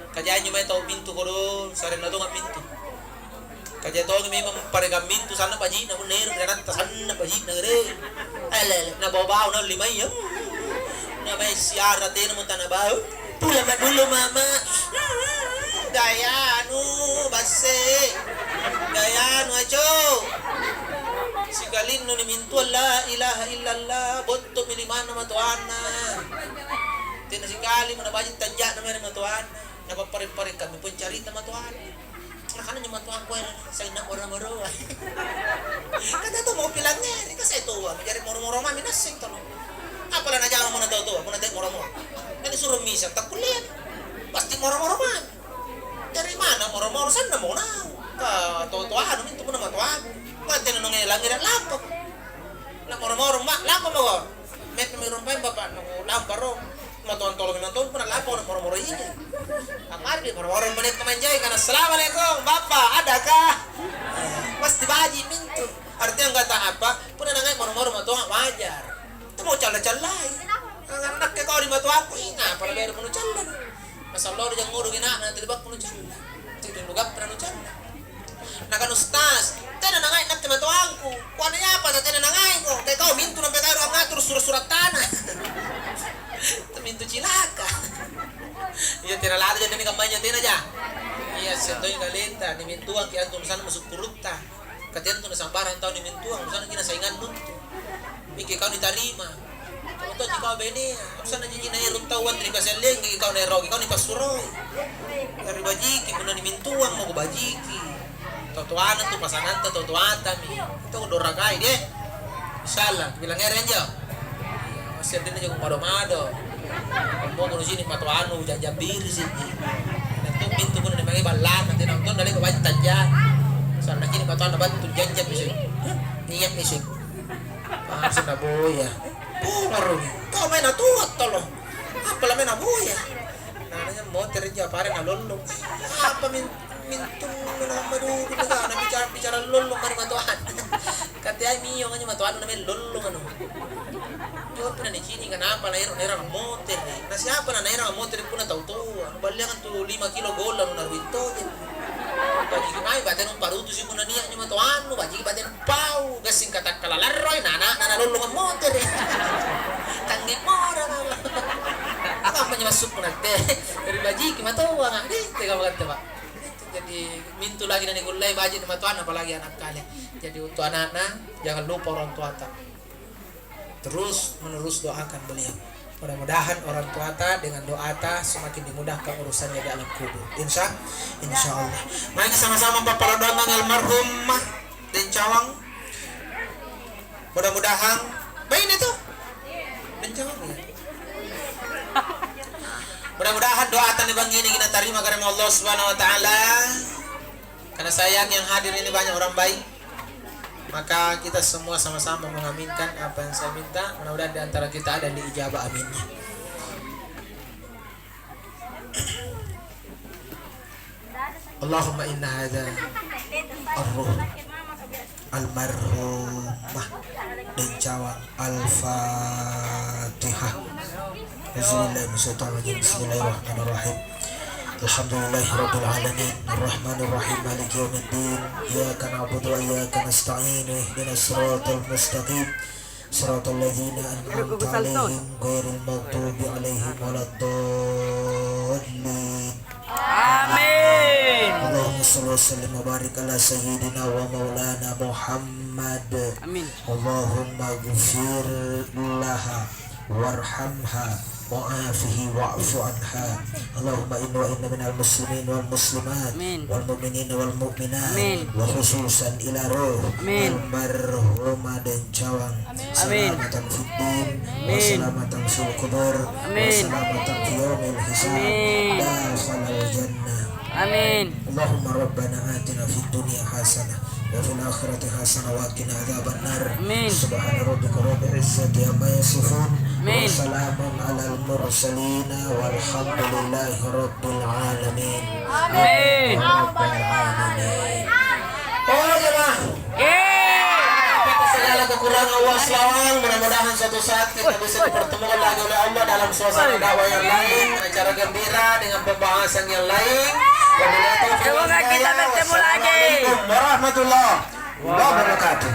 Kaja injo mae tau mintu kodong, sarenna tonga mintu. Kaja tongi memang parekang mintu, sanna' baji'na punna ero' ri anatta, sanna' baji'na ere. Ele, ele, na bau-bau naung limaya. Na mae siara tenamo tana bau. Pulang ma dulu mama. Gayanu basse. Gayanu aco. Sikalinnu ni mintuang la ilaha illallah, bottomi limanna matoanna. Tena sikalimo nabaji' tanja'na mae ri matoanna. Napappare'-pare' kami pun carita matoanna. Nakana injo matoangku ero, "Sanna' moro-moroa." Kata tu mau pilangngeri, ka sai toa, jari moro-moro mami nassing tolo. Apala najama mona tau toa, mona te moro-moro. Kan disuruh misa, takkullean. Pasti moro-moro mami. Dari mana moro-moro sanna' mo nau? Ka to-toanu mintu punna matoaku. Mate na nonge langngere lampa. Na moro-moro ma, lampa mako. Mette mi rompaeng bapa, na lampa ro. Matoang tolo memang tong punna lampa na moro-moro ija. Ammarbi moro-moro menit manjai kana, "Assalamualaikum, Bapa, adakah?" Pasti baji' mintu. Artinya kata apa? Punna nangai moro-moro matoa wajar. Temo calla-callai. Nakke kau ri matoaku, ih, ngapa na bere munu calla? Masallo ri jangngodo gina'na, tuli bakku nu calla. Tuli nu gappa nu calla. Nakana, "Ustaz, tena nangai nakke matoangku." Kuane, "Apa ta tena nangaiko? Kayak kau mintu nampe kau angatur sura-sura tanah." Itu mintu cilaka. Iya, tena lari jadi kampanye tena ja. Iya, sentoi kalenta, ni mintuang ki antu sana musukkurutta. Ka tentu nasambarang tau nimintuang, usanna ji nasaingannu. Mingka kau nitarima. Untu' ji kau benea, usanna ji naero tau antu nipasiallengki kau naeroki, kau nipassuroi. Jari Tuang mako bajiki. Totoana tu pasanganta totoatami. Itu dorakai deh. Insyaallah, bilang ere anjo. Masih ada jako mado-mado. Mau kuno sini matoanu jajabiri sih. Itu pintu kuno dipakai ballana, nanti nonton dari kau baca tajja. Soalnya kini matoana batu jajab sih. Niat sih. Ah, sudah boya. Pungurung. Kau main atuat tolong. Apa lah main boya? Namanya motor aja, apa ada nalollong. Apa min-, mintung menambah dulu, na bicara, bicara lollong mari matoan. Kateai mio aja matoan namanya lollong anu. Jawab pernah nicini kenapa naero naerang motor ni. Na siapa na naerang motor puna tau toa. Balliangan tu lima kilo golla na ruitto je. Bagi mai batenu parutu si puna niaknya matoannu, bagi batenu pau, gassing katakkala larroi, na ana'na nalollong ammotere. Tangnge mora na. Apa ammanya massukku nakke? Ri bajiki matoanga, deh, tega banget, Pak. Jadi, mintu lagi na nikullei baji' matoanna, apalagi ana' kale. Jadi, untuk anakna, jangan lupa orang tuata. Terus menerus doakan beliau. Mudah-mudahan orang tuata dengan doata semakin dimudahkan urusannya di alam kubur. Insya, insya Allah. Mari sama-sama papparadanggang almarhumah Dencawang. Mudah-mudahan baine tuh. Dencawang ya. Mudah-mudahan doa tani bang ini kita terima karena Allah Subhanahu wa Ta'ala. Karena saya yakin yang hadir ini banyak orang baik, maka kita semua sama-sama mengaminkan apa yang saya minta. Mudah-mudahan di antara kita ada yang diijabah aminnya. Allahumma inna hadza ar-ruh almarhumah Dencawang. Al-Fatihah. Auzubillahi minasyaitonirrajim. Bismillahirrahmanirrahim. Alhamdulillahirabbil alamin. Arrahmanirrahim. Maliki yaumiddin. Iyyaka na'budu wa iyyaka nasta'in. Ihdinas siratal mustaqim. Siratal ladzina an'amta 'alaihim ghairil maghdubi 'alaihim waladdallin. Amin. Allahumma shalli wa sallim wa barik ala sayyidina wa maulana Muhammad. Amin. Allahumma ighfir laha warhamha wa'afihi wa'fu anha. Allahumma inna wa inna minal muslimin wal muslimat, amin, wal mu'minin wal mu'minat, amin, wa khususan ila ruh, amin, almarhumah Dencawang. Amin. Salamatan fid din, amin, wa salamatan fil kubur, amin, wa salamatan fi yaumil hisab, amin, dakhalal jannah. Amin. Allahumma rabbana atina fid dunya hasanah wa fil akhirati hasanah wa qina adzabannar. Amin. Subhana rabbika rabbil izzati amma yasifun. Amin. Wa salamun alal mursalin walhamdulillahi rabbil alamin. Amin. Ya rabbal alamin. Oh, jemaah. Segala kekurangan Allah selawang, mudah-mudahan suatu saat kita bisa dipertemukan lagi oleh Allah dalam suasana dakwah yang lain, acara gembira dengan pembahasan yang lain. Wabillahi taufiq wal hidayah. Semoga kita bertemu lagi. Wassalamualaikum warahmatullahi wabarakatuh.